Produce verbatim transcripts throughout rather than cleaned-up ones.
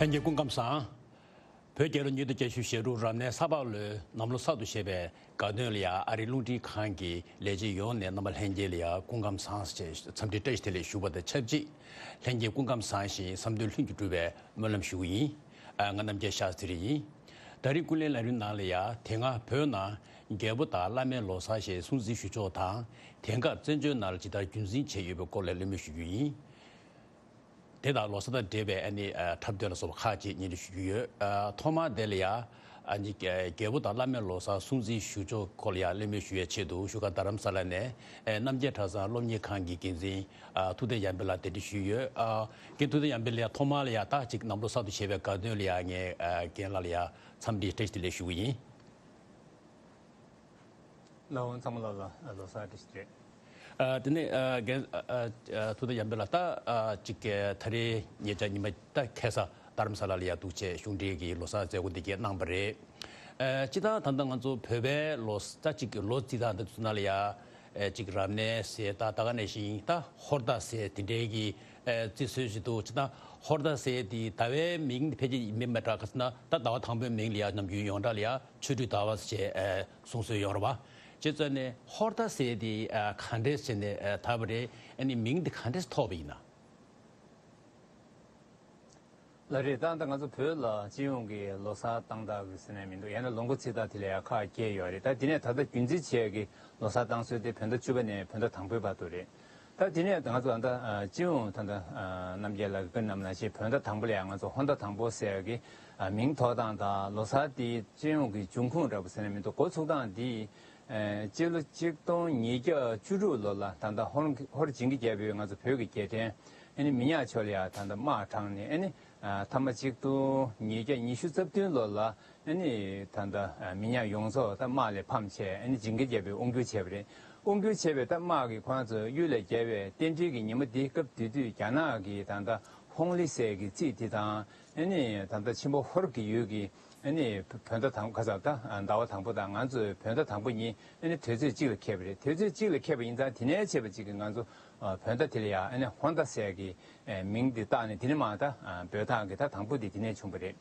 ལྷན་རྒྱས་སྐུ་ཁམས་བཟང་། བོད་རྒྱལ་ལོ་ཉིས་སྟོང་བརྒྱད་ཅུ་ཞེ་དྲུག་རབ་གནས་ས་ཕག་ལོའི་གནམ་ལོ་གསར་དུ་བཞད་པའི་དགའ་སྟོན་ལ་ཡ་ཨ་རིའི་རླུང་འཕྲིན་ཁང་གི་ལས་བྱེད་ཡོངས་ནས་རྣམ་པ་ལྷན་རྒྱས་ལ་ཡ་སྐུ་ཁམས་བཟང་ཞེས་འཚམས་འདྲི་བཀྲ་ཤིས་བདེ་ལེགས་ཞུ་བ་དང་ཆབས་ཅིག་ལྷན་རྒྱས་སྐུ་ཁམས་བཟང་ཞིང་བསམ་དོན་ལྷུན་གྱིས་གྲུབ་པའི་སྨོན་ལམ་ཞུ་གི་ཡིན། ཨ། ང་རྣམ་རྒྱལ་ཤཱ་སྟྲི་ཡིན། ད་རིང་ཀུན་གླེང་ལམ་རིམ་ནང་ལ་ཡ་དེ་སྔ་བོད་ནང་རྒྱལ་པོ་དང་བླ་མའི་ལོ་གསར་ཞེས་སྲུང་བརྩི་ཞུ་ཕྱོགས་དང་། དེང་སྐབས་བཙན་བྱོལ་ནང་ལ་ཇི་ལྟར་རྒྱུན་འཛིན་བྱས་ཡོད་པའི་སྐོར་ལ་གླེང་མོལ་ཞུ་རྒྱུ་ཡིན། དེ་དང་ལོ་གསར་དང་འབྲེལ་བའི་ཨ་ནི་ཨ། འཁྲབ་སྟོན་ལ་སོགས་པ་ཁག་ཅིག་སྙན་སྒྲོན་ཞུ་རྒྱུ་ཡོད། ཨ། ཐོག་མར་དེ་ལ་ཡ་ཨ་ནི་རྒྱལ་པོ་དང་བླ་མའི་ལོ་གསར་སྲུང་བརྩི་ཞུ་ཕྱོགས་སྐོར་ལ་ཡ་གླེང་མོལ་ཞུ་ཡའི་ཆེད་དུ་བཞུགས་སྒར་རྡ་རམ་ས་ལ་ནས་ཨ། རྣམ་རྒྱལ་གྲྭ་ཚང་སློབ་གཉེར་ཁང་གི་འགན་འཛིན་ཨ། ཐུབ་བསྟན་ཡར་འཕེལ་ལགས་གདན་འདྲེན་ཞུས་ཡོད། ཨ། རྒན་ཐུབ་བསྟན་ཡར་འཕེལ་ལགས། ཐོག་མར་ལ་ཡ་ད་ཅིག་གནམ་ལོ་གསར་དུ་བཞད་པའི་དགའ་སྟོན་ལ་ཡ་ངས་ཨ། རྒན་ལགས་ལ་ཡ་འཚམས་འདྲི་བཀྲ་ཤིས་བདེ་ལེགས་ཞུ་གི་ཡིན། ལགས་འོང་། ཚང་མ་ལ་ལ་ལོ་གསར་བཀྲ་ཤིས་བདེ་ལེགས། ཨ། དེ་ནས་ཨ། རྒན་ཨ། ཨ། ཐུབ་བསྟན་ཡར་འཕེལ་ལགས། ད་ཨ། ཅིག་ད་རེས་ཉེ་ཆར་ཉི་མ་ད་ཁ་སང་རྡ་རམ་ས་ལ་ལ་ཡ་འདུག་བྱས་གཞུང་འབྲེལ་གྱི་ལོ་གསར་མཛད་སྒོ་འདི་གས་གནང་བ་རེད། ཨ། སྤྱིར་བཏང་ད་ལྟ་ང་ཚོ་བོད་པའི་ལོ་ད་ཅིག་ལོ་རྩིས་སྟངས་འདི་ཚོ་ནང་ལ་ཡ་ཨ། ཅིག་རབ་གནས་ཟེར། ད་ད་ག་ནང་བཞིན་ད་ཧོར་ཟླ་ཟེར་དེ་འདྲའི་གི་ཨ། རྩི་སྲོལ་ཞིག་འདུག་སྤྱིར་བཏང་ཧོར་ཟླ་ཟེར་དེ་ཟླ་བའི་མིང་དེ་ཕལ་ཆེར་མིན་པ་འདྲ། ག་ཟེར་ན་ད་ཟླ་བ་དང་པོའི་མིང་ལ་ཡ་ནམ་རྒྱུན་ཡོངས་གྲགས་ལ་ཡ་ཆོ་འཕྲུལ་ཟླ་བ་ཞེས་ཨ། གསུང་སྲོལ་ཡོད་རེད་པ། བྱས་ཙང་ནས་ཧོར་ཟླ་ཟེར་དེ་ཨ། ག་འདྲས་བྱས་ནས་ཨ། བཏགས་པ་རེད། ཨ་ནི་མིང་དེ་ག་འདྲས་ཐོགས་པ་ཡིན་ན། ལགས་རེད། ད་ལྟ་ང་ཚོ་བོད་ལ་སྤྱི་ཡོངས་ཀྱི་ལོ་གསར་བཏང་སྟངས་ཀྱི་ཟེར་ནས་མི་འདུག་ཡང་ན་ལོ་འགོ་རྩིས་སྟངས་དེ་ལ་ཡང་ཁག་བརྒྱད་ཡོད་རེད། ད་དེ་ནས་ད་ལྟ་རྒྱུན་འཛིན་བྱས་ཀྱི་ལོ་གསར་བཏང་སྲོལ་དེ་བོད་ཟླ་བཅུ་པ་ནས་བོད་ཟླ་དང་པོའི་བར་དུ་རེད། ད་དེ་ནས་ང་ཚོ་ད་ལྟ་སྤྱི་ཡོངས་ད་ལྟ་རྣམ་རྒྱལ་ལགས་ཀྱིས་བཀའ་གནང་ནང་བཞིན་བོད་ཟླ་དང་པོ་ལ་ཡང་ང་ཚོ་ཧོར་ཟླ་དང་པོ་ཟེར་གྱི་མིང་ཐོགས་སྟངས་དང་། ལོ་གསར་དེའི་སྤྱི་ཡོངས་ཀྱི་འབྱུང་ཁུངས་འདྲ་པོ་ཟེར་ནས་མི་འདུག་འགོ་ཚུགས་སྟངས་དེ་ཨ། སྤྱི་ལོ་ཆིག་སྟོང་ཉིས་བརྒྱ་བཅུ་དྲུག་ལོ་ལ་ད་ལྟ་ཧོར་ཧོར་ཇིང་གི་རྒྱལ་པོས་ང་ཚོ་བོད་ཀྱི་རྒྱལ་ཕྲན་ཨ་ནི་མི་ཉག་ཕྱོགས་ལ་ཡང་ད་ལྟ་དམག་དྲངས་ནས། ཨ་ནི་ཨ། མཐའ་མ་ཆིག་སྟོང་ཉིས་བརྒྱ་ཉི་ཤུ་རྩ་བདུན་ལོ་ལ་ཨ་ནི་ད་ལྟ་ཨ། མི་ཉག་ཡོངས་རྫོགས་ད་དམག་ལས་ཕམ་བྱས། ཨ་ནི་ཇིང་གི་རྒྱལ་པོས་དབང་བསྒྱུར་བྱས་པ་རེད། དབང་བསྒྱུར་བྱས་པའི་ད་དམག་གིས་ཁོ་རང་ཚོ་གཡུལ་ལས་རྒྱལ་བའི་རྟེན་འབྲེལ་གྱི་ཉིན་མོ་འདི། སྐབས་དེ་དུས་རྒྱ་ནག་གི་ད་ལྟ་ཧོང་ལི་ཟེར་གྱི་རྩིས་དེ་དང་། ཨ་ནི་ད་ལྟ་ཆེན་པོ་ཧོར་གྱི་ཡུལ་གྱི་ཨ་ནི་བོད་ཟླ་དང་ག་ཟེར། ད་ཟླ་བ་དང་པོ་དང་ང་ཚོའི་བོད་ཟླ་དང་པོ་གཉིས་ཨ་ནི་དུས་ཚོད་གཅིག་ལ་འཁེལ་བ་རེད། དུས་ཚོད་གཅིག་ལ་འཁེལ་བ་ཡིན་ཙང་། དེ་ནས་བྱས་པ་གཅིག་གིས་ང་ཚོ་བོད་ཟླ་དེ་ལ་ཡང་ཨ་ནི་ཧོར་ཟླ་ཟེར་གྱི་མིང་འདི་བཏགས་ནས། དེ་ནས་མར་ད་བོད་ཟླ་གི་ད་དང་པོ་འདི་དེ་ནས་བྱུང་བ་རེད།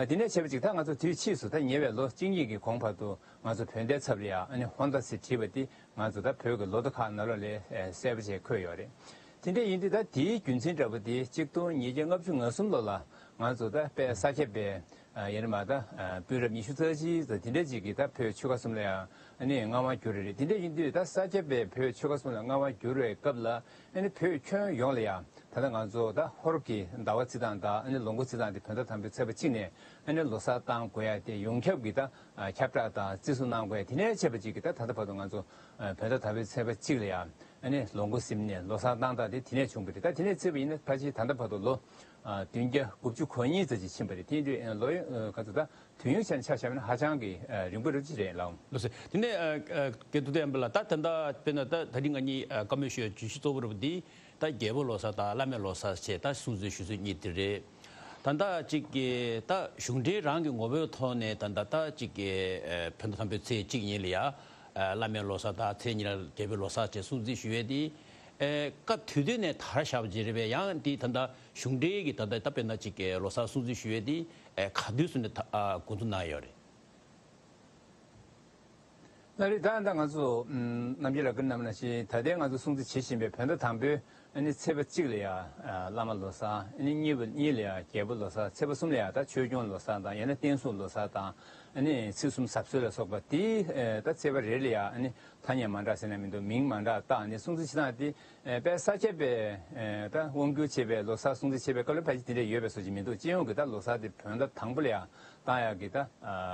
དེ་ནས་བྱས་པ་གཅིག་ད་ང་ཚོ་དུས་ཕྱིས་སུ་ད་ཉེ་བའི་ལོ་གཅིག་གཉིས་ཀྱི་གོང་བར་དུ་ང་ཚོ་བོད་ཟླའི་ཚབ་ལ་ཡང་ཨ་ནི་ཧོར་ཟླ་ཟེར་བྲིས་པ་འདི་ང་ཚོ་ད་བོད་ཀྱི་ལོ་ཐོ་ཁག་ནང་ལོགས་ལ་གསལ་པོ་བྱས་འཁོད་ཡོད་རེད། དེ་འདྲ་ཡིན་དུས་ད་དེའི་རྒྱུན་འཛིན་འདྲ་པོ་དེ་ཆིག་སྟོང་ཉིས་བརྒྱ་ལྔ་བཅུ་ང་གསུམ་ལོ་ལ་ང་ཚོ་ད་དཔལ་ས་སྐྱ་པའི་ཡིན་ན་མ་ད་དཔོན་རབས་ཉི་ཤུ་རྩ་གཅིག་ཙམ་དེ་འདྲ་ཅིག་གིས་ད་བོད་ཆོལ་ཁ་གསུམ་ལ་ཡང་ཨ་ནི་མངའ་དབང་བསྒྱུར་བ་རེད། དེ་འདྲ་ཡིན་དུས་ད་ས་སྐྱ་པའི་བོད་ཆོལ་ཁ་གསུམ་ལ་མངའ་དབང་བསྒྱུར་བའི་སྐབས་ལ་ཨ་ནི་བོད་ཁྱོན་ཡོངས་ལ་ཡང་ད་ལྟ་ང་ཚོ་ད་ཧོར་གྱི་ཟླ་བ་རྩིས་སྟངས་དང་། ཨ་ནི་ལོ་འགོ་རྩིས་སྟངས་དེ་བོད་ཟླ་དང་པོའི་ཚེས་པ་གཅིག་ནས་ཨ་ནི་ལོ་གསར་བཏང་དགོས་ཡ་དེ་ཡོངས་ཁྱབ་ཀྱི་ད་ཁྱབ་བསྒྲགས་དང་བརྩི་སྲུང་གནང་དགོས་ཡ། དེ་ནས་བྱས་པ་གཅིག་གིས་ད་ད་ལྟ་བར་དུ་ང་ཚོ་བོད་ཟླ་དང་པོའི་ཚེས་པ་གཅིག་ལ་ཡང་ཨ་ནི་ལོ་འགོ་ཟིན་ནས་ལོ་གསར་བཏང་སྟངས་དེ་དེ་ནས་བྱུང་བ་རེད། ད་དེ་ནས་བརྩིས་པ་ཡིན་ན་ཕལ་ཆེར་ད་ལྟ་བར་དུ་ལོ་བདུན་བརྒྱ་དགུ་བཅུ་གོ་གཉིས་ཙམ་ཅིག་ཕྱིན་པ་རེད། དེ་ཡིན་དུས་ལོ་ཡོངས་ག་ཚོད་ད། དུས་ཡུན་ཆ་ནས་ཆ་བཞག་པ་ན་ཧ་ཅང་གི་རིང་པོ་རེད་ཅེས་རེད་ལགས། ལགས་སོ། དེ་ནས་རྒན་ཐུབ་བསྟན་ཡར་འཕེལ་ལགས། ད་ད་ལྟ་དཔེར་ན་ད་ད་རིང་ང་གཉིས་བཀའ་མོལ་ཞུ་བའི་བརྗོད་གཞི་གཙོ་བོ་རེད་པ་འདི་ད་རྒྱལ་པོ་ལོ་གསར་དང་བླ་མའི་ལོ་གསར་བྱས་ད་སྲུང་བརྩི་ཞུ་ཚུལ་གཉིས་དེ་རེད། ད་ལྟ་ཅིག་གི་ད་གཞུང་འབྲེལ་རང་གི་ངོ་བོའི་ཐོག་ནས་ད་ལྟ་ད་ཅིག་གི་བོད་ཟླ་དང་པོའི་ཚེས་གཅིག་ཉིན་ལ་ཡ་བླ་མའི་ལོ་གསར་དང་ཚེས་གཉིས་ལ་རྒྱལ་པོའི་ལོ་གསར་བྱས་སྲུང་བརྩི་ཞུ་ཡས་དེ་སྐབས་དུས་དུས་ནས་དར་བཞག་པ་ཅིག་རེད་པས། ཡང་དེ་ད་ལྟ་གཞུང་འབྲེལ་གྱི་ད་ལྟ་ད་དཔེར་ན་ཅིག་གི་ལོ་གསར་སྲུང་བརྩི་ཞུ་ཡས་དེ་ག་དུས་སུ་ནས་ད་འགོ་འཛུགས་གནང་ཡོད་རེད། ལགས་རེད། ད་ད་ང་ཚོ་རྣམ་རྒྱལ་ལགས་ཀྱིས་གནང་བ་ནང་བཞིན་ད་ལྟའི་ང་ཚོ་སྲུང་བརྩི་བྱེད་བཞིན་པའི་བོད་ཟླ་དང་པོའི་ཨ་ནི་ཚེས་པ་གཅིག་ལ་ཡ་བླ་མ་ལོ་གསར། ཨ་ནི་གཉིས་པ་གཉིས་ལ་ཡ་རྒྱལ་པོ་ལོ་གསར། ཚེས་པ་གསུམ་ལ་ཡ་ད་ཆོས་སྐྱོང་ལོ་གསར་དང་། ཡང་ན་བསྟན་སྲུང་ལོ་གསར་དང་། ཨ་ནི་ཚེས་གསུམ་གཟབ་གསོལ་ལ་སོགས་པ་དེ་ད་ཚེས་པ་རེ་རེ་ལ་ཡ་ཨ་ནི་ཐ་སྙད་མ་འདྲ་ཟེར་ན་མི་འདུག་མིང་མ་འདྲ་བཏགས་ནས་སྲུང་བརྩི་བྱེད་སྟངས་དེ་དཔལ་ས་སྐྱ་པའི་ད་དབང་བསྒྱུར་བྱེད་པའི་ལོ་གསར་སྲུང་བརྩི་བྱེད་པའི་སྐབས་ལ་ཕལ་ཆེར་དེ་འདྲ་ཡོད་པའི་བཟོ་ཅིག་མི་འདུག་སྤྱི་ཡོངས་ཀྱི་ད་ལོ་གསར་དེ་བོད་ཟླ་དང་པོ་ལ་ཡ་བཏང་ཡག་གི་ད་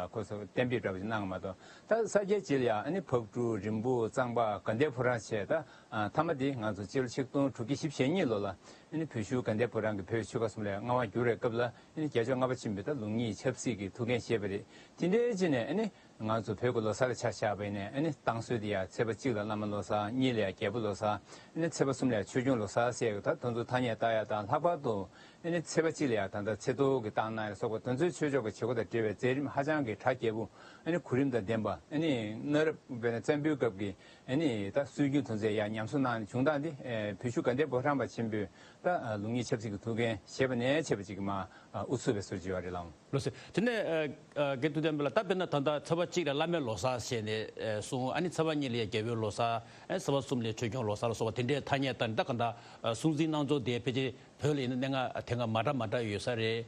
ཁོ་ཚོ་གཏན་འབེབས་འདྲ་པོ་ཅིག་གནང་མ་གཏོགས། ད་ས་སྐྱའི་རྗེས་ལ་ཡང་ཨ་ནི་ཕག་གྲུ། རིན་སྤུངས། གཙང་པ། དགའ་ལྡན་ཕོ་བྲང་བཅས། ད་མཐའ་མ་དེ་ང་ཚོ་སྤྱི་ལོ་ཆིག་སྟོང་དྲུག་བརྒྱ་བཞི་བཅུ་ཞེ་གཉིས་ལོ་ལ་ཨ་ནི་བོད་ཤུལ་དགའ་ལྡན་ཕོ་བྲང་གི་བོད་ཆོལ་ཁ་གསུམ་ལ་མངའ་དབང་བསྒྱུར་བའི་སྐབས་ལ་ཨ་ནི་རྒྱལ་མཆོག་ལྔ་པ་ཆེན་པོས་ད་ལུགས་གཉིས་ཆབ་སྲིད་ཀྱི་ཐུགས་འགན་བཞེས་པ་རེད། དེ་འདྲའི་རྗེས་ནས་ཨ་ནི་ ང་ཚོ་བོད་ཀྱི་ལོ་གསར་ལ་ཆ་བཞག་པ་ཡིན་ན་ཨ་ནི་བཏང་སྲོལ་དེ་ཡང་ཚེས་པ་གཅིག་ལ་བླ་མ་ལོ་གསར། གཉིས་ལ་ཡང་རྒྱལ་པོ་ལོ་གསར། ཨ་ནི་ཚེས་པ་གསུམ་ལ་ཡང་ཆོས་སྐྱོང་ལོ་གསར་ཟེར་ཡོད། ད་དེ་ཚོ་ཐ་སྙད་བཏགས་ཡ་དང་། ལྷག་པར་དུ་ཨ་ནི་ཚེས་པ་གཅིག་ལ་ཡང་ད་ལྟ་ཚེས་གཏོར་གྱི་བཏང་གནང་ཡ་ལ་སོགས་པ་དེ་ཚོའི་ཆོས་ཕྱོགས་ཀྱི་བྱེད་སྒོ་དང་འབྲེལ་བའི་མཛད་རིམ་ཧ་ཅང་གི་གྲ་རྒྱས་པོ། ཨ་ནི་གོ་རིམ་དང་ལྡན་པ། ཨ་ནི་གནའ་རབས་བོད་ནས་བཙན་པོའི་སྐབས་ཀྱི་ཨ་ནི་ད་སྲོལ་རྒྱུན་དེ་ཚོ་ཡང་ཉམས་གསོ་གནང་ནས་བྱུང་སྟངས་འདི། ཨེ། བོད་གཞུང་དགའ་ལྡན་ཕོ་བྲང་པ་ཆེན་པོས་ད་ལུགས་གཉིས་ཆབ་སྲིད་ཀྱི་ཐུགས་འགན་བཞེས་པ་ནས་བྱས་པ་ཅིག་གི་མར་དབུ་ཚུགས་པའི་སྲོལ་ཅིག་ཡོད་རེད་ལགས། ལགས་སོ། དེ་ནས་ཨ་ཨ་དགེ་ཐུབ་བསྟན་པ་ལགས། ད་དཔེར་ན་ད་ལྟ་ཚེས་པ་གཅིག་ལ་བླ་མའི་ལོ་གསར་བྱས་ནས་ཨ་གསུང་། ཨ་ནི་ཚེས་པ་གཉིས་ལ་ཡ་རྒྱལ་པོའི་ལོ་གསར། ཨ་ཚེས་པ་གསུམ་ལ་ཆོས་སྐྱོང་ལོ་གསར་ལ་སོགས་པ་དེ་འདྲའི་ཐ་སྙད་བཏགས་ནས། ད་ག་འདྲ་ཨ་གསུང་ཚིག་སྣ་ཚོགས་དེ་ཕལ་ཆེར་བོད་ལ་ཡིན་ན་གནད་འགག་དེ་སྔ་མ་འདྲ་མ་འདྲ་ཡོད་ས་རེད།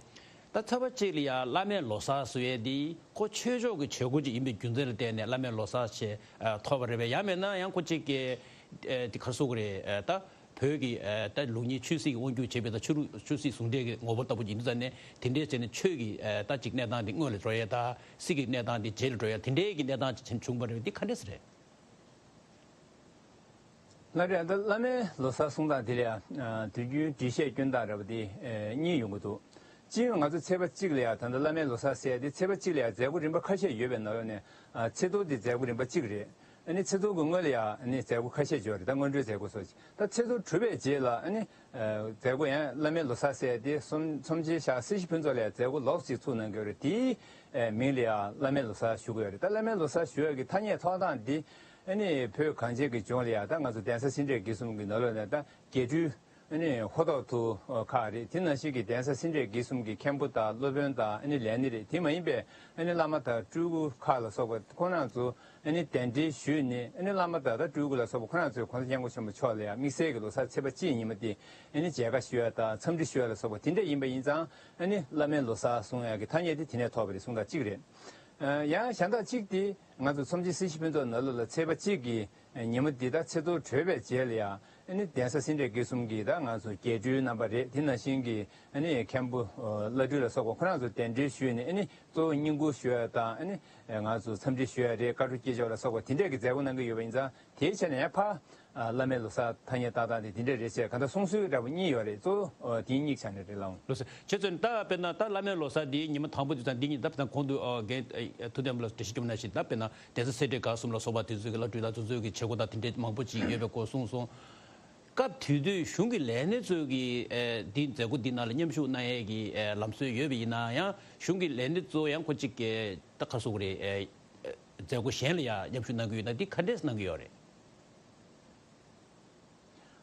ད་ཚེས་པ་གཅིག་ལ་ཡ་བླ་མའི་ལོ་གསར་ཟེར་ཡས་འདི་ཁོ་ཆོས་ཕྱོགས་ཀྱི་བྱེད་སྒོ་ཅིག་ཡིན་པའི་རྒྱུ་མཚན་ལ་བརྟེན་ནས་བླ་མའི་ལོ་གསར་ཞེས་ཨ་ཐོབ་པ་རེད་པས། ཡང་མིན་ན་ཡང་ཁོ་གཅིག་གི་ཨ་དེ་ག་རེ་ཟེར་དགོས་རེད། ཨ་ད་བོད་ཀྱི་ཨ་ད་ལུགས་གཉིས་ཆོས་སྲིད་ཀྱི་དབང་སྒྱུར་བྱེད་པའི་ད་ཆོས་ལུགས་ཆོས་སྲིད་ཟུང་འབྲེལ་གྱི་ངོ་བོ་ལྟ་བུ་ཅིག་ཡིན་དུས་ཙང་ནས། དེ་འདྲའི་བྱས་ནས་ཆོས་ཀྱི་ཨ་ད་ཅིག་གནས་སྟངས་དེ་སྔོན་ལ་འགྲོ་ཡས་དང་། སྲིད་ཀྱི་གནས་སྟངས་དེ་རྗེས་ལ་འགྲོ་ཡས། དེ་འདྲའི་གི་གནས་སྟངས་ཅིག་བྱུང་བ་རེད་པས། འདི་ག་འདྲས་རེད། ལགས་རེད། ད་བླ་མའི་ལོ་གསར་གསུང་སྟངས་དེ་ལ་ཡང་དུས་རྒྱུན་འགྲེལ་བཤད་སྐྱོན་སྟངས་འདྲ་པོ་དེ་ཨ་གཉིས་ཡོང་གི་འདུག་སྤྱི་ཡོངས་ང་ཚོ་ཚེས་པ་གཅིག་ལ་ཡང་ད་ལྟ་བླ་མའི་ལོ་གསར་ཟེར་ཡ་དེ་ཚེས་པ་གཅིག་ལ་ཡང་མཛད་སྒོ་རིམ་པ་ཁ་ཤས་ཡོད་པའི་ནང་ལོགས་ནས། ཨ་ཚེས་གཏོར་དེ་མཛད་སྒོ་རིམ་པ་གཅིག་རེད། ཨ་ནི་ཚེས་གཏོར་གྱི་སྔོན་ལ་ཡང་ཨ་ནི་མཛད་སྒོ་ཁ་ཤས་ཡོད་རེད། ད་སྔོན་འགྲོའི་མཛད་སྒོ་སོགས་ཀྱི། ད་ཚེས་གཏོར་གྲུབ་པའི་རྗེས་ལ་ཨ་ནི་ཨ་མཛད་སྒོ་ཡང་བླ་མའི་ལོ་གསར་ཟེར་ཡ་དེ་ཚོམས་ཚོམས་ཆེན་ཞག་སྲིད་ཞི་ཕུན་ཚོགས་ལ་ཡང་མཛད་སྒོ་ལོགས་ཤིག་ཚུགས་གནང་གི་ཡོད་རེད། དེའི་ཨ་མིང་ལ་ཡང་བླ་མའི་ལོ་གསར་ཞུ་གི་ཡོད་རེད། ད་བླ་མའི་ལོ་གསར་ཞུ་ཡ་གི་ཐ་སྙད་ཐོགས་སྟངས་འདི་ཨ་ནི་བོད་གངས་ཅན་གྱི་ལྗོངས་ལ་ཡང་ད་ང་ཚོ་གདན་ས་སེ་འབྲས་དགེ་གསུམ་གྱི་ནང་ལོགས་ནས་ད་རྒྱས་སྤྲོས། ཨ་ནི་ཧོ་ཐོག་ཐུ་ཁག་རེད། དེ་ནང་བཞིན་གྱི་གདན་ས་སེ་འབྲས་དགེ་གསུམ་གྱི་མཁན་པོ་དང་སློབ་དཔོན་དང་ཨ་ནི་ལས་སྣེ་རེད། དེ་མ་ཡིན་པའི་ཨ་ནི་བླ་མ་དང་སྤྲུལ་སྐུ་ཁག་ལ་སོགས་པ་ཁོང་རྣམ་ཚོ་ཨ་ནི་གདན་འདྲེན་ཞུས་ནས། ཨ་ནི་བླ་མ་དང་ད་སྤྲུལ་སྐུ་ལ་སོགས་པ་ཁོང་རྣམ་ཚོས་༸གོང་ས་༸སྐྱབས་མགོན་ཆེན་པོ་མཆོག་ལ་ཡང་དམིགས་བསལ་གྱི་ལོ་གསར་ཚེས་པ་གཅིག་ཉིན་མོ་དེ་ཨ་ནི་མཇལ་ཁ་ཞུ་ཡ་དང་འཚམས་འདྲི་ཞུ་ཡ་ལ་སོགས་པ་དེ་འདྲ་ཡིན་པ་ཡིན་ཙང་། ཨ་ནི་བླ་མའི་ལོ་གསར་གསུང་ཡ་གི་ཐ་སྙད་དེ་དེ་ནས་ཐོགས་པ་རེད་གསུང་སྟངས་གཅིག་རེད། ཨ་ཡང་གཞན་དག་གཅིག་དེ། ང་ཚོ་ཚོམས་ཆེན་སྲིད་ཞི་ཕུན་ཚོགས་ནང་ལོགས་ལ་ཚེས་པ་གཅིག་གི་ཉིན་མོ་འདི་ད་ཚེས་གཏོར་གྲོལ་བའི་རྗེས་ལ་ཡང་ཨ་ནི་གདན་ས་སེ་འབྲས་དགེ་གསུམ་གྱི་ད་ང་ཚོ་རྒྱས་སྤྲོས་རྣམ་པ་རེད། དེ་ནང་བཞིན་གྱི་ཨ་ནི་མཁན་པོ་བླ་སྤྲུལ་ལ་སོགས་པ་ཁོ་རང་ཚོ་གདན་འདྲེན་ཞུས་ནས། ཨ་ནི་གཙོ་བོ་བསྙེན་བཀུར་ཞུ་ཡ་དང་། ཨ་ནི་ང་ཚོ་འཚམས་འདྲི་ཞུ་ཡ་རེད། བཀའ་འཁྲོལ་སྐྱེལ་ཆོག་ལ་སོགས་པ་དེ་འདྲས་ཀྱི་མཛད་སྒོ་གནང་གི་ཡོད་པ་ཡིན་ཙང་། དེའི་ཆ་ནས་ཡང་ཕར་བླ་མའི་ལོ་གསར་ཐ་སྙད་བཏགས་སྟངས་དེ་དེ་འདྲས་རེད་ཟེར། གང་ལྟར་གསུང་སྲོལ་འདྲ་པོ་གཉིས་ཡོད་རེད། གཙོ་བོ་དེ་གཉིས་ཆ་ནས་རེད་ལགས། ལགས་སོ། བྱས་ཙང་ད་དཔེར་ན་ད་བླ་མའི་ལོ་གསར་འདི་ཉི་མ་དང་པོ་དུས་ཙང་འདི་ཉིད་ད་དཔེར་ན་གོང་དུ་ཨ་རྒན་ཨ་ཐུབ་བསྟན་པ་ལགས་འགྲེལ་བཤད་བརྒྱབ་ནང་བཞིན། ད་དཔེར་ན་གདན་ས་སེ་འབྲས་དགའ་གསུམ་ལ་སོགས་པ་དེ་ཚོའི་གི་བླ་སྤྲུལ་དང་དེ་ཚོའི་གི་བྱེད་སྒོ་དང་དེ་འདྲའི་མང་པོ་ཅིག་ཡོད་པའི་སྐོར་གསུངས་སོང་། སྐབས་དེ་དུས་གཞུང་གི་ལས་སྣེ་ཚོས་ཀྱི་ཨ་འདི་མཛད་སྒོ་འདི་ནང་ལ་མཉམ་ཞུགས་གནང་ཡས་ཀྱི་ཨ་ལམ་སྲོལ་ཡོད་པ་ཡིན་ན། ཡང་གཞུང་གི་ལས་སྣེ་ཚོ་ཡང་ཁོ་གཅིག་གི་ད་ག་རེ་ཟེར་དགོས་རེད། ཨ་མཛད་སྒོ་གཞན་ལ་ཡང་མཉམ་ཞུགས་གནང་གི་ཡོད་ན། འདི་ག་འདྲས་གནང་གི་ཡོད་རེད།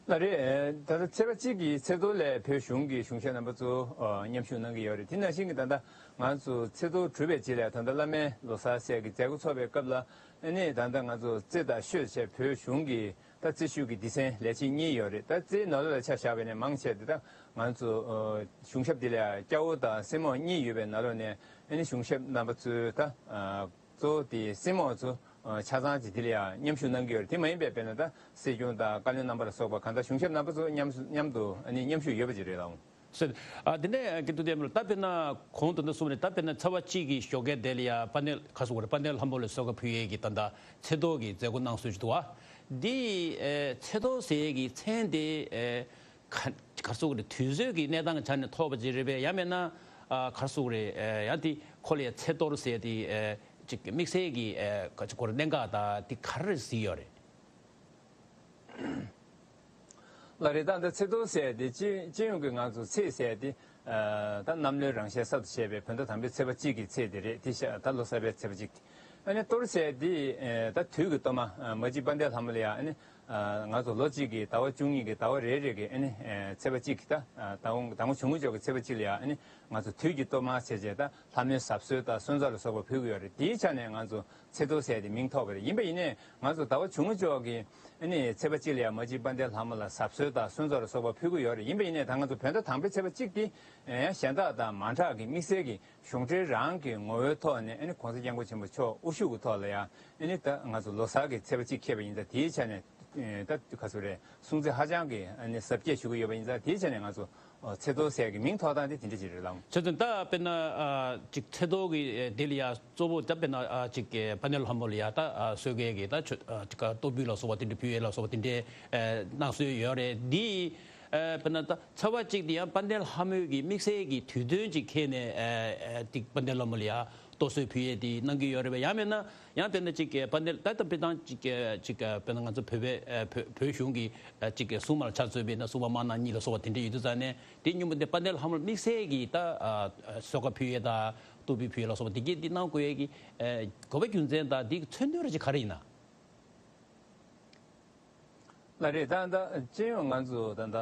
ལགས་རེད། ད་ལྟ་ཚེས་པ་གཅིག་གི་ཚེས་གཏོར་ལ་བོད་གཞུང་གི་གཞུང་ཞབས་རྣམ་པ་ཚོ་ཨ་མཉམ་ཞུགས་གནང་གི་ཡོད་རེད། དེ་ནང་བཞིན་གྱི་ད་ལྟ་ང་ཚོ་ཚེས་གཏོར་གྲུབ་པའི་རྗེས་ལ་ད་ལྟ་བླ་མའི་ལོ་གསར་ཟེར་གྱི་མཛད་སྒོ་ཚོགས་པའི་སྐབས་ལ། ཨ་ནི་ད་ལྟ་ང་ཚོ་རྩེ་དང་ཤོད་བྱས་བོད་གཞུང་གི་ད་རྩེ་ཤོད་ཀྱི་སྡེ་ཚན་ལས་བྱེད་གཉིས་ཡོད་རེད། ད་རྩེའི་ནང་ལོགས་ལ་ཆ་བཞག་པ་ཡིན་ན་མང་ཆེ་དེ་ད་ང་ཚོ་ཨ་གཞུང་ཞབས་དེ་ལ་སྐྱ་བོ་དང་སེར་མོ་གཉིས་ཡོད་པའི་ནང་ལོགས་ནས། ཨ་ནི་གཞུང་ཞབས་རྣམ་པ་ཚོས་ད་ཨ་གཙོ་བོ་དེ་སེར་མོ་ཚོ་ཨ་ཆ་ཚང་ཅིག་དེ་ལ་ཡང་མཉམ་ཞུགས་གནང་གི་ཡོད་རེད། དེ་མ་ཡིན་པའི་དཔེར་ན་ད་སྲིད་སྐྱོང་དང་བཀའ་བློན་རྣམ་པ་ལ་སོགས་པ་གང་ལྟར་གཞུང་ཞབས་རྣམ་པ་ཚོ་མཉམ་མཉམ་དུ་ཨ་ནི་མཉམ་ཞུགས་ཡོད་པ་ཅིག་རེད་ལགས། ཟེར། ཨ་དེ་ནས་ཀྱི་ཐུགས་བསྟན་པ་ལ་ད་དཔེར་ན་གོང་དུ་འདི་གསུངས་པ་ནས། ད་དཔེར་ན་ཚེས་པ་གཅིག་གི་ཞོགས་ཀས་དེ་ལ་ཡང་དཔལ་ལྡན་ག་རེ་ཟེར་དགོས་རེད། དཔལ་ལྡན་ལྷ་མོ་ལ་གསོལ་ཁ་ཕུལ་ཡས་ཀྱི་ད་ལྟ་ཚེས་གཏོར་གྱི་མཛད་སྒོ་གནང་སྲོལ་ཞིག་འདུག་བ། འདི་ཨེ་ཚེས་གཏོར་ཟེར་ཡས་ཀྱི་མཚན་དེ་ཨེ་ག་ག་རེ་ཟེར་དགོས་རེད། དུས་ཚོད་ཀྱི་གནས་སྟངས་ཀྱི་ཆ་ནས་ཐོགས་པ་ཅིག་རེད་པས། ཡང་མིན་ན་ཨ་ག་རེ་ཟེར་དགོས་རེད། ཨེ་ཡང་དེ་ཁོ་ལ་ཡང་ཚེས་གཏོར་ཟེར་དེ་ཨེ་ཅིག་དམིགས་བསལ་གྱི་ཨེ་ག་ཅིག་གོ་རེ་གནད་འགག་དང་དེ་ག་རེ་གཟིགས་ཡོད་རེད། ལགས་རེད། ད་ལྟ་ཚེས་གཏོར་ཟེར་དེ་སྤྱི་སྤྱི་ཡོངས་ཀྱི་ང་ཚོ་ཚེས་ཟེར་དེ་ཨ་ད་གནམ་ལོའི་རང་བཞིན་གསར་དུ་བྱས་པའི་བོད་ཟླ་དང་པོའི་ཚེས་པ་གཅིག་གི་ཚེས་དེ་རེད། དེ་ཤ་ད་ལོ་གསར་པའི་ཚེས་པ་གཅིག་དེ། ཨ་ནི་གཏོར་ཟེར་དེ་ཨ་ད་དུས་ཀྱི་གཏོར་མ་ཨ་མ་གཅིག་དཔལ་ལྡན་ལྷ་མོ་ལ་ཡ། ཨ་ནི་ཨ་ང་ཚོ་ལོ་གཅིག་གི་ཟླ་བ་བཅུ་གཉིས་ཀྱི་ཟླ་བ་རེ་རེ་གི་ཨ་ནི་ཨ་ཚེས་པ་གཅིག་གི་ད་ཨ་ཟླ་ངོ་ཟླ་ངོ་ཆུང་ངུ་ཅོག་གི་ཚེས་པ་གཅིག་ལ་ཡ། ཨ་ནི་ང་ཚོ་དུས་ཀྱི་གཏོར་མ་བྱས་བྱས་ད་ལྷ་མོའི་གཟབ་གསོལ་དང་གསོལ་ཚོགས་ལ་སོགས་པ་ཕུལ་གྱི་ཡོད་རེད། དེའི་ཆ་ནས་ང་ཚོ་ཚེས་གཏོར་ཟེར་དེ་མིང་ཐོགས་པ་རེད། ཡིན་པ་ཡིན་ནའི་ང་ཚོ་ཟླ་བ་ཆུང་ངུ་ཅོག་གི་ཨ་ནི་ཚེས་པ་གཅིག་ལ་ཡང་མ་གཅིག་དཔལ་ལྡན་ལྷ་མོ་ལ་གཟབ་གསོལ་དང་གསོལ་ཚོགས་ལ་སོགས་པ་ཕུལ་གྱི་ཡོད་རེད། ཡིན་པ་ཡིན་ནའི་ད་ང་ཚོ་བོད་ཟླ་དང་པོའི་ཚེས་པ་གཅིག་དེ་ཡང་གཞན་དག་དང་མ་འདྲ་གི་དམིགས་བསལ་གྱི་གཞུང་འབྲེལ་རང་གི་ངོ་བོའི་ཐོག་ནས། ཨ་ནི་༸གོང་ས་༸སྐྱབས་མགོན་ཆེན་པོ་མཆོག་དབུ་བཞུགས་ཀྱི་ཐོག་ལ་ཡང་ཨ་ནི་ད་ང་ཚོ་ལོ་གསར་གྱི་ཚེས་པ་གཅིག་འཁེལ་བ་ཡིན་ཙང་། དེའི་ཆ་ནས་ད་ག་ཚོད་རེད། སྲུང་བརྩི་ཧ་ཅང་གི་ཨ་ནི་གཟབ་རྒྱས་ཞུ་གི་ཡོད་པ་ཡིན་ཙང་། དེའི་ཆ་ནས་ང་ཚོ་ཚེས་གཏོར་ཟེར་གྱི་མིང་ཐོགས་སྟངས་དེ་དེ་འདྲ་ཅིག་རེད་ལགས། བྱས་ཙང་ད་དཔེར་ན་ཨ་ཅིག་ཚེས་གཏོར་གྱི་ཨེ་དེ་ལ་ཡ་གཙོ་བོ་ད་དཔེར་ན་ཨ་ཅིག་གི་དཔལ་ལྡན་ལྷ་མོ་ལ་ཡ་ད་ཨ་གསོལ་དཀའི་གི་ད་ཆོས་ཨ་ཅིག་ག་གཏོར་འབུལ་ལ་སོགས་པ་དེ་འདྲ་ཕུལ་ཡས་ལ་སོགས་པ་དེ་འདྲའི་ཨེ་གནང་སྲོལ་ཡོད་རེད། འདི་ཨེ་དཔེར་ན་ད་ཚེས་པ་གཅིག་དེ་ཡང་དཔལ་ལྡན་ལྷ་མོའི་གི་དམིགས་བསལ་གྱི་དུས་སྟོན་ཅིག་འཁེལ་ནས་ཨེ་ཨེ་དེ་དཔལ་ལྡན་ལྷ་མོ་ལ་ཡ་ གཏོར་གསོལ་ཕུལ་ཡས་དེ་གནང་གི་ཡོད་རེད་པས། ཡང་མིན་ན་ཡང་དཔེར་ན་ཅིག་དཔལ་ལྡན་ད་ལྟ་དཔེ་དང་ཅིག་ཅིག་དཔེར་ན་ང་ཚོ་བོད་པའི་བོད་བོད་གཞུང་གི་ཅིག་སྲུང་མ་ལ་ཆ་མཚོན་པས་ན་སྲུང་མ་དམར་ནག་གཉིས་ལ་སོགས་པ་དེ་འདྲ་ཡོད་དུས་ཙང་ནས་དེ་སྔོན་པོ་དེ་དཔལ་ལྡན་ལྷ་མོ་ལ་དམིགས་བསལ་གྱི་ད་གསོལ་ཁ་ཕུལ་ཡས་དང་གཏོར་འབུལ་ཕུལ་ཡས་ལ་སོགས་པ་དེ་གས་དེ་གནང་དགོས་ཡས་ཀྱི་དགོས་པ་རྒྱུ་མཚན་དང་དེའི་མཚོན་དོན་ར་ཅིག་ག་རེ་ཡིན་ན། ལགས་རེད། ད་ལྟ་སྤྱི་ཡོངས་ང་ཚོ་ད་ལྟ་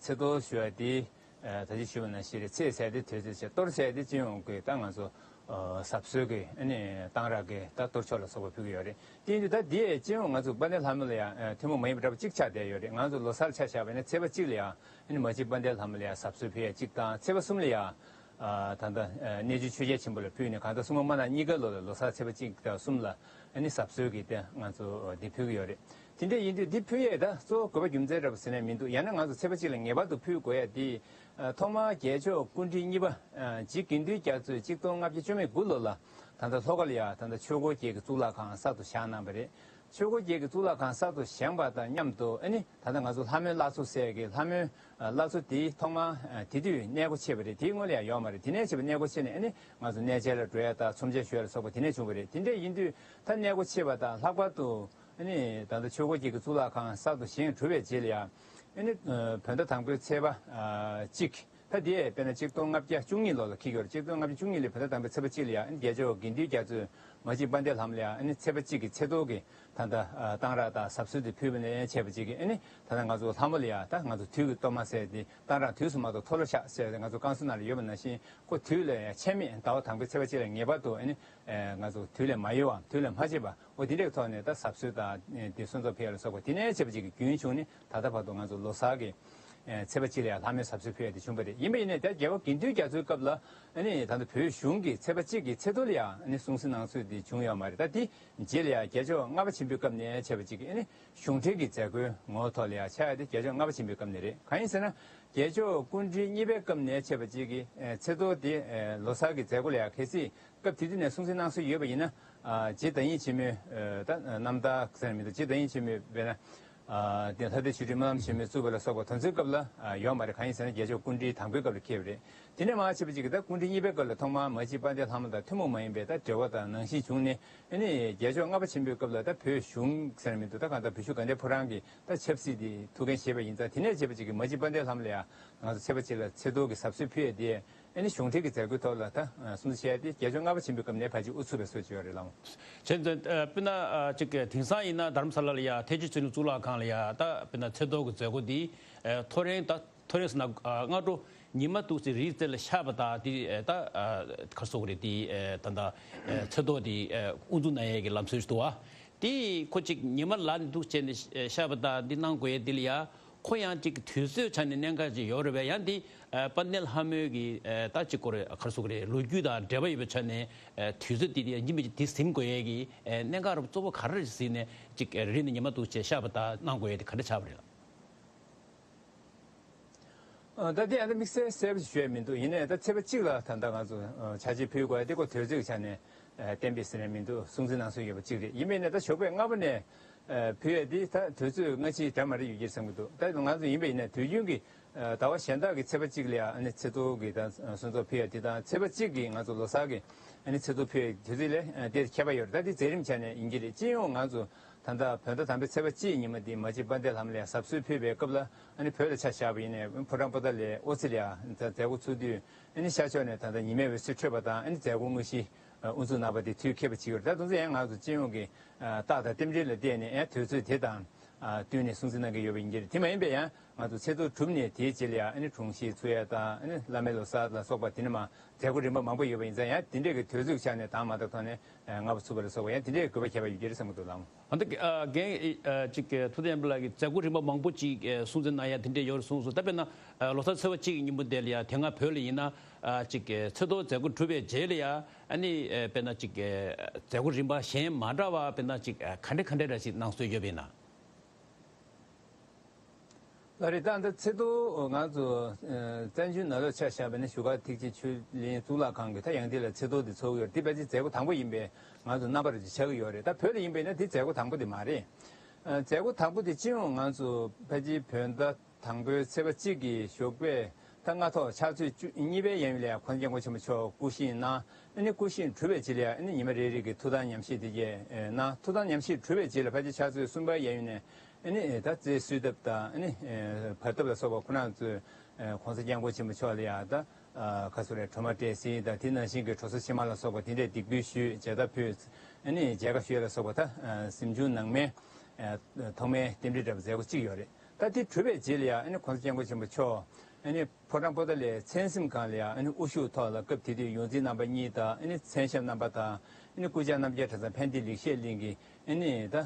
ཚེས་གཏོར་ཞུ་བ་དེ་ད་ཅི་ཞུ་བ་ནང་བཞིན་རེད། ཚེས་ཟེར་དེ་དུས་ཚོད་བྱས། གཏོར་ཟེར་དེ་སྤྱི་ཡོངས་ཀྱི་ད་ང་ཚོ་གཟབ་གསོལ་གྱི་ཨ་ནི་གཏང་རག་གི་ད་གཏོར་ཆོག་ལ་སོགས་པ་ཕུལ་གྱི་ཡོད་རེད། དེ་ཡིན་དུས་ད་དེ་སྤྱི་ཡོངས་ང་ཚོ་དཔལ་ལྡན་ལྷ་མོ་ལ་ཡང་ཐུན་མོང་མ་ཡིན་པ་འདྲ་པོ་གཅིག་ཆགས་བསྡད་ཡོད་རེད། ང་ཚོ་ལོ་གསར་ཆ་བཞག་པ་ཡིན་ན་ཚེས་པ་གཅིག་ལ་ཡང་ཨ་ནི་མ་གཅིག་དཔལ་ལྡན་ལྷ་མོ་ལ་ཡང་གཟབ་གསོལ་ཕུལ་ཡ་གཅིག་དང་། ཚེས་པ་གསུམ་ལ་ཡང་ད་ལྟ་གནས་ཆུང་ཆོས་རྒྱལ་ཆེན་པོ་ལ་ཕུལ་ནས་གང་ལྟར་སྲུང་མ་དམར་ནག་གཉིས་ཀ་ལོ་ལ་ལོ་གསར་ཚེས་པ་གཅིག་དང་གསུམ་ལ་ཨ་ནི་གཟབ་གསོལ་གྱི་དེ་ང་ཚོ་འདི་ཕུལ་གྱི་ཡོད་རེད། དེ་འདྲ་ཡིན་དུས་འདི་ཕུལ་ཡས་ད་གཙོ་བོ་དགོས་པ་རྒྱུ་མཚན་འདྲ་པོ་ཟེར་ནས་མི་འདུག། ཡང་ན་ང་ཚོ་ཚེས་པ་གཅིག་ལ་ངེས་པར་དུ་ཕུལ་དགོས་ཡ་དེ་ཐོག་མར་རྒྱལ་མཆོག་སྐུ་ཕྲེང་གཉིས་པ་རྗེ་དགེ་འདུན་རྒྱ་མཚོས་གཅིག་སྟོང་ལྔ་བརྒྱ་བཅུ་མེད་དགུ་ལོ་ལ་ད་ལྟ་ལྷོ་ཁ་ལ་ཡ་ད་ལྟ་ཆོས་འཁོར་རྒྱལ་གྱི་གཙུག་ལག་ཁང་གསར་དུ་བཞེངས་གནང་བ་རེད། ཆོས་འཁོར་རྒྱལ་གྱི་གཙུག་ལག་ཁང་གསར་དུ་བཞེངས་པ་དང་མཉམ་དུ་ཨ་ནི་ད་ལྟ་ང་ཚོ་ལྷ་མོའི་བླ་མཚོ་ཟེར་གི་ལྷ་མོའི་བླ་མཚོ་དེའི་ཐོག་མར་དེ་དུས་གནས་སྒོ་ཕྱེ་བ་རེད། དེའི་སྔོན་ལ་ཡང་ཡོད་མ་རེད། དེ་ནས་བྱས་པ་གནས་སྒོ་ཕྱེ་ནས་ཨ་ནི་ང་ཚོ་གནས་མཇལ་ལ་འགྲོ་ཡ་དང་ཚོམས་མཇལ་ཞུ་ཡ་ལ་སོགས་པ་དེ་ནས་བྱུང་བ་རེད། དེ་འདྲ་ཡིན་དུས་ད་གནས་སྒོ་ཕྱེ་བ་དང་ལྷག་པར་དུ་ཨ་ནི་ད་ལྟ་ཆོས་འཁོར་རྒྱལ་གྱི་གཙུག་ལག་ཁང་གསར་དུ་བཞེངས་གྲུབ་པའི་རྗེས་ལ་ཡང་ཨ་ནི་བོད་ཟླ་དང་པོའི་ཚེས་པ་གཅིག། ད་དེ་དཔེར་ན་གཅིག་སྟོང་ལྔ་བརྒྱ་བཅུ་གཉིས་ལོ་ལ་འཁེལ་གྱི་ཡོད་རེད། གཅིག་སྟོང་ལྔ་བརྒྱ་བཅུ་གཉིས་ལོའི་བོད་ཟླ་དང་པོའི་ཚེས་པ་གཅིག་ལ་ཡང་ཨ་ནི་རྒྱལ་མཆོག་དགེ་འདུན་རྒྱ་མཚོས་མ་གཅིག་དཔལ་ལྡན་ལྷ་མོ་ལ་ཡང་ཨ་ནི་ཚེས་པ་གཅིག་གི་ཚེས་གཏོར་གྱི་ད་ལྟ་གཏང་རག་དང་གཟབ་གསོལ་དེ་ཕུལ་བ་ནས་བྱས་པ་གཅིག་གིས་ཨ་ནི་ད་ལྟ་ང་ཚོ་ལྷ་མོ་ལ་ཡང་ད་ང་ཚོ་དུས་ཀྱི་གཏོར་མ་ཟེར་དེ་གཏང་རག་དུས་སུ་མ་གཏོགས་མཐོལ་ལོ་བཤགས་ཟེར་ཏེ་ང་ཚོ་བསྐང་གསོ་ནང་ལ་ཡོད་པ་ནང་བཞིན་ཁོ་དུས་ལ་ཡང་ཆད་མེད་ཟླ་བ་དང་པོའི་ཚེས་པ་གཅིག་ལ་ངེས་པར་དུ་ཨ་ནི་ང་ཚོ་དུས་ལས་མ་ཡོལ་བ་དུས་ལས་མ་ཕྱིན་པ་འོ་དེ་འདྲའི་ཐོག་ནས་ད་གཟབ་གསོལ་དང་དེ་སོན་རྩ་ཕུལ་ཡ་ལ་སོགས་པ་དེ་ནས་བྱས་པ་ཅིག་གི་རྒྱུན་བྱུང་ནས་ད་ལྟ་བར་དུ་ང་ཚོ་ལོ་གསར་གྱི་ཚེས་པ་གཅིག་ལ་ཡང་ལྷ་མོའི་གཟབ་གསོལ་ཕུལ་ཡ་དེ་བྱུང་བ་རེད། ཡིན་པ་ཡིན་ནའི་ད་རྒྱལ་བ་དགེ་འདུན་རྒྱ་མཚོའི་སྐབས་ལ་ཨ་ནི་ད་ལྟ་བོད་གཞུང་གི་ཚེས་པ་གཅིག་གི་ཚེས་གཏོར་ལ་ཡང་ཨ་ནི་སྲུང་བརྩི་གནང་སྲོལ་དེ་བྱུང་ཡོད་མ་རེད། ད་དེ་རྗེས་ལ་ཡང་རྒྱལ་མཆོག་ལྔ་པ་ཆེན་པོའི་སྐབས་ནས་བྱས་པ་ཅིག་གི་ཨ་ནི་གཞུང་འབྲེལ་གྱི་མཛད་སྒོའི་ངོ་བོ་ཐོག་ལ་ཡང་ཆགས་ཡ་དེ་རྒྱལ་མཆོག་ལྔ་པ་ཆེན་པོའི་སྐབས་ནས་རེད། གང་ཡིན་ཟེར་ན་རྒྱལ་མཆོག་སྐུ་ཕྲེང་གཉིས་པའི་སྐབས་ནས་བྱས་པ་ཅིག་གི་ཚེས་གཏོར་དེ་ལོ་གསར་གྱི་མཛད་སྒོ་ལ་ཡང་གལ་སྲིད་སྐབས་དེ་དུས་ནས་སྲུང་བརྩི་གནང་སྲོལ་ཡོད་པ་ཡིན་ན། རྗེ་བདག་ཉིད་ཆེན་མོའི་ད་རྣམ་ཐར་ཟེར་མི་འདུག། རྗེ་བདག་ཉིད་ཆེན་མོའི་དཔེར་ན་དེ་ལྷ་ལྡན་ཆོས་སྒྲོན་སྨོན་ལམ་ཆེན་མོའི་བཙུགས་པ་ལ་སོགས་པ་དེ་ཚོའི་སྐབས་ལ་ཡོད་མ་རེད། གང་ཡིན་ཟེར་ན་རྒྱལ་མཆོག་སྐུ་ཕྲེང་དང་པོའི་སྐབས་ལ་འཁེལ་བ་རེད། དེ་ནས་མར་བྱས་པ་ཅིག་གི་ད་སྐུ་ཕྲེང་གཉིས་པའི་སྐབས་ལ་ཐོག་མར་མ་གཅིག་དཔལ་ལྡན་ལྷ་མོ་དང་ཐུན་མོང་མ་ཡིན་པའི་ད་འབྲེལ་བ་དང་ནང་བཞིན་བྱུང་ནས་ཨ་ནི་རྒྱལ་མཆོག་ལྔ་པ་ཆེན་པོའི་སྐབས་ལ་ད་བོད་གཞུང་ཟེར་མི་འདུག། ད་གང་ལྟར་བོད་གཞུང་དགའ་ལྡན་ཕོ་བྲང་གི་ད་ཆབ་སྲིད་དེ་ཐུགས་འགན་བཞེས་པ་ཡིན་ཙང་དེ་ནས་བྱས་པ་ཅིག་གི་མ་གཅིག་དཔལ་ལྡན་ལྷ་མོ་ལ་ཡང་ང་ཚོ་ཚེས་པ་གཅིག་ལ་ཚེས་གཏོར་གྱི་གཟབ་གསོལ་ཕུལ་ཡས་དེ། ཨ་ནི་གཞུང་འབྲེལ་གྱི་མཛད་སྒོའི་ཐོག་ལ་ད་སྲུང་བརྩི་བྱས་ཏེ་རྒྱལ་མཆོག་ལྔ་པ་ཆེན་པོའི་སྐབས་ནས་ཕལ་ཆེར་དབུ་ཚུགས་པའི་སྲོལ་ཅིག་ཡོད་རེད་ལགས། བྱས་ཙང་དཔེར་ན་ཅིག་དེང་སང་ཡིན་ན་དྷ་རམ་ས་ལ་ལ་ཡ་ཐེག་ཆེན་ཆོས་གླིང་གཙུག་ལག་ཁང་ལ་ཡ་ད་དཔེར་ན་ཚེས་གཏོར་གྱི་མཛད་སྒོ་འདི་ཐོ་རེངས་ད་ཐོ་རེངས་ཟེར་ན་སྔ་དྲོ་ཉི་མ་འདུག་སེ་རིའི་རྩེ་ལ་ཤར་བ་དང་དེ་ད་ག་རེ་ཟེར་དགོས་རེད། དེ་ད་ད་ཚེས་གཏོར་དེ་དབུ་འཛུགས་གནང་ཡས་ཀྱི་ལམ་སྲོལ་ཞིག་འདུག་བ། དེ་ཁོ་ཅིག་ཉི་མ་ལ་ནས་འདུག་བྱས་ནས་ཤར་བ་དང་འདི་གནང་དགོས་ཡས་འདི་ལ་ཡ། ཁོ་ཡང་ཅིག་དུས་ཚོད་ཆ་ནས་གནད་འགག་ཅིག་ཡོད་རེད་པས། ཡང་འདི་དཔལ་ལྡན་ལྷ་མོའི་གི་ད་ཅིག་སྐོར་ག་རེ་ཟེར་དགོས་རེད། ལོ་རྒྱུས་དང་འབྲེལ་བ་ཡོད་པའི་ཆ་ནས་དུས་ཚོད་འདི་ཡིན་པའི་འདི་ཟིན་དགོས་ཡས་ཀྱི་གནད་འགག་རུ་གཙོ་བོ་ག་རེ་རེད་ཟེར་ནས་ཅིག་རེད་ནས་ཉི་མ་འདུག་བྱས་ཤར་བ་དང་གནང་དགོས་ཡས་དེ་ག་འདྲ་ཆགས་པ་རེད་ལགས། ད་དེ་ཡང་ད་དམིགས་བསལ་གསལ་པོ་ཞིག་ཞུ་ཡས་མི་འདུག། ཡིན་ནའི་ད་ཚེས་པ་གཅིག་ལ་ད་ལྟ་ང་ཚོ་ཕྱག་ཕྱིད་ཕུལ་དགོས་ཡས་དེ་ཁོ་དུས་ཚོད་ཀྱི་ཆ་ནས་གཏན་འབེབས་ཟེར་ནས་མི་འདུག། སྲུང་བརྩི་གནང་སྲོལ་ཡོད་པ་གཅིག་རེད། ཡིན་པས་ན་ད་ཞོགས་པའི་ལྔ་པ་ནས། ཕུལ་ཡས་འདི་ད་དུས་ཚོད་སྔ་ཕྱི་འདྲ་མ་འདྲ་ཡོད་ཀྱི་བསམ་གྱི་འདུག། ད་ང་ཚོ་ཡིན་པ་ཡིན་ན་དུས་རྒྱུན་གྱི་ཟླ་བ་གཞན་དག་གི་ཚེས་པ་གཅིག་ལ་ཡང་ཚེས་གཏོར་གྱི་ད་སྲུང་བརྩི་ཕུལ་ཡས་འདི་དང་ཚེས་པ་གཅིག་གི་ང་ཚོ་ལོ་གསར་གྱི་ཚེས་གཏོར་ཕུལ་ཡས་དུས་ཚོད་ལས་དེ་ཁྱད་པར་ཡོད་རེད། ད་འདི་མཛད་རིམ་ཆ་ནས་ཡིན་གྱི་རེད། སྤྱི་ཡོངས་ང་ཚོ་ད་ལྟ་བོད་ཟླ་དང་པོའི་ཚེས་པ་གཅིག་ཉིན་མོ་འདི་མ་གཅིག་དཔལ་ལྡན་ལྷ་མོ་ལ་ཡང་གཟབ་གསོལ་ཕུལ་བའི་སྐབས་ལ་བོད་ལ་ཆ་བཞག་པ་ཡིན་ནའི་ཕོ་བྲང་པོ་ཏཱ་ལའི་ཨོ་ཙི་ལ་ཡང་མཛད་སྒོ་ཚུགས་དུས་ཤར་ཕྱོགས་ནས་ད་ལྟ་ཉི་མའི་འོད་ཟེར་འཕྲོས་པ་དང་མཛད་སྒོ་དངོས་གཞི་དབུ་འཛུགས་གནང་བ་དེ་དུས་ཁྱད་པར་ཅིག་ཡོད་རེད། ད་དུང་ཡང་ང་ཚོ་སྤྱི་ཡོངས་ཀྱི་རྟགས་དང་རྟེན་འབྲེལ་ལ་བལྟས་ནས་ཡང་དུས་ཚོད་དེ་དང་བསྟུན་ནས་སྲུང་བརྩི་གནང་གི་ཡོད་པ་ཡིན་གྱི་རེད། དེ་མ་ཡིན་པའི་ཡང་ང་ཚོ་ཚེས་གཏོར་གྲུབ་ནས་དེའི་རྗེས་ལ་ཡང་ཨ་ནི་དྲུང་ཆེ་ཚུགས་ཡ་དང་ཨ་ནི་བླ་མའི་ལོ་གསར་ལ་སོགས་པ་དེ་ནས་མ་མཛད་སྒོ་རིམ་པ་མང་པོ་ཡོད་པ་ཡིན་ཙང་ཡང་དེ་འདྲས་ཀྱི་དུས་ཚོད་ཆ་ནས་དང་མ་དག་ཐོག་ནས་ལྔ་པ་ཚུགས་པ་ལ་སོགས་པ་ཡང་དེ་འདྲས་དགོས་པ་ཁྱད་པར་ཡོད་ཀྱི་རེད་བསམ་གྱི་འདུག་ལགས། ཨ་ནི་རྒན་ཅིག་ཐུབ་བསྟན་དབྱངས་ལགས་ཀྱིས་མཛད་སྒོ་རིམ་པ་མང་པོ་ཅིག་སྲུང་བརྩི་གནང་ཡ་དེ་འདྲས་ཡོད་རེད་གསུངས་སོང་། ད་དཔེར་ན་ལོ་གསར་ཚེས་པ་གཅིག་གི་ཉིན་མོ་དེ་ལ་ཡ་དེ་སྔ་བོད་ལ་ཡིན་ན་ཅིག་ཚེས་གཏོར་མཛད་སྒོ་གྲུབ་པའི་རྗེས་ལ་ཡ་ཨ་ནི་དཔེར་ན་ཅིག་མཛད་སྒོ་རིམ་པ་གཞན་མ་འདྲ་བ་དཔེར་ན་ཅིག་ག་འདྲ་ག་འདྲ་ར་ཞིག་གནང་སྲོལ་ཡོད་པ་ཡིན་ན། ལགས་རེད། ད་ལྟ་ཚེས་གཏོར་ང་ཚོ་བཙན་བྱོལ་ནང་ལོགས་ཆ་བཞག་པ་ཡིན་ན་བཞུགས་སྒར་ཐེག་ཆེན་ཆོས་གླིང་གཙུག་ལག་ཁང་གི་ད་ཡང་དེ་ལ་ཚེས་གཏོར་དེ་ཚོགས་ཀྱི་ཡོད་རེད། དེ་ཕལ་ཆེར་མཛད་སྒོ་དང་པོ་ཡིན་པས་ང་ཚོ་རྣམ་པར་ཅིག་ཆགས་ཀྱི་ཡོད་རེད། ད་བོད་ལ་ཡིན་པས་ན་དེ་མཛད་སྒོ་དང་པོ་དེ་མ་རེད། མཛད་སྒོ་དང་པོ་དེ་སྤྱི་ཡོངས་ང་ཚོ་ཕལ་ཆེར་བོད་ཟླ་དང་པོའི་ཚེས་པ་གཅིག་གི་ཞོགས་པའི་ ད་སྔ་ཐོག་ཕྱག་ཚོད་བཅུ་གཉིས་པའི་གཡས་གཡོན་ལ་ཡང་གོང་ས་སྐྱབས་མགོན་ཆེན་པོ་མཆོག་སྐུ་བཞེངས་གནང་། ཨ་ནི་སྐུ་བཞེངས་གྲུབ་པའི་རྗེས་ལ་ཡང་ཨ་ནི་ཉི་མ་རེ་རེ་གི་ཐུགས་དམ་ཉམས་བཞེས་དེ་གས་གནང་། ཐུགས་དམ་ཉམས་བཞེས་གྲུབ་པའི་རྗེས་ལ་ཕལ་ཆེར་ཕྱག་ཚོད་གསུམ་པའི་གཡས་གཡོན་ནས་ཨ་ནི་ད་རྩེ་གསོལ་ཐབ་དང་ཨ་ནི་བར་ཐབ་ལ་སོགས་པ་ཁོ་རང་ཚོས་གོང་ས་སྐྱབས་མགོན་ཆེན་པོ་མཆོག་ལ་ཡང་ད་ཁ་སོ་རེ་གྲོ་མ་སྤྲད་ཟིན་དང་དེ་ནང་བཞིན་གྱི་གྲོ་སོ་ཕྱེ་མར་ལ་སོགས་པ་དེ་འདྲས་འདེགས་འབུལ་ཞུས། མཇལ་དར་ཕུལ། ཨ་ནི་མཇལ་ཁ་ཞུ་ཡ་ལ་སོགས་པ་ད་གཟིམ་ཆུང་ནང་མའི་ཐོག་མའི་རྟེན་འབྲེལ་འདྲ་པོ་མཛད་སྒོ་གཅིག་ཡོད་རེད། ད་དེ་གྲུབ་པའི་རྗེས་ལ་ཡང་ཨ་ནི་གོང་ས་སྐྱབས་མགོན་ཆེན་པོ་མཆོག་ཨ་ནི་ཕོ་བྲང་པོ་ཏཱ་ལའི་མཚན་གཟིམ་ཁང་ལ་ཡང་ཨ་ནི་དབུ་བཞུགས་ཐོག་ལ་སྐབས་དེ་དུས་ཡོངས་འཛིན་རྣམ་པ་གཉིས་དང་ཨ་ནི་མཚན་ཞབས་རྣམ་པ་དང་ཨ་ནི་སྐུ་བཅར་རྣམ་རྒྱལ་གྲྭ་ཚང་ཕན་བདེ་ལེགས་བཤད་གླིང་གི་ཨ་ནི་ད་དབུ་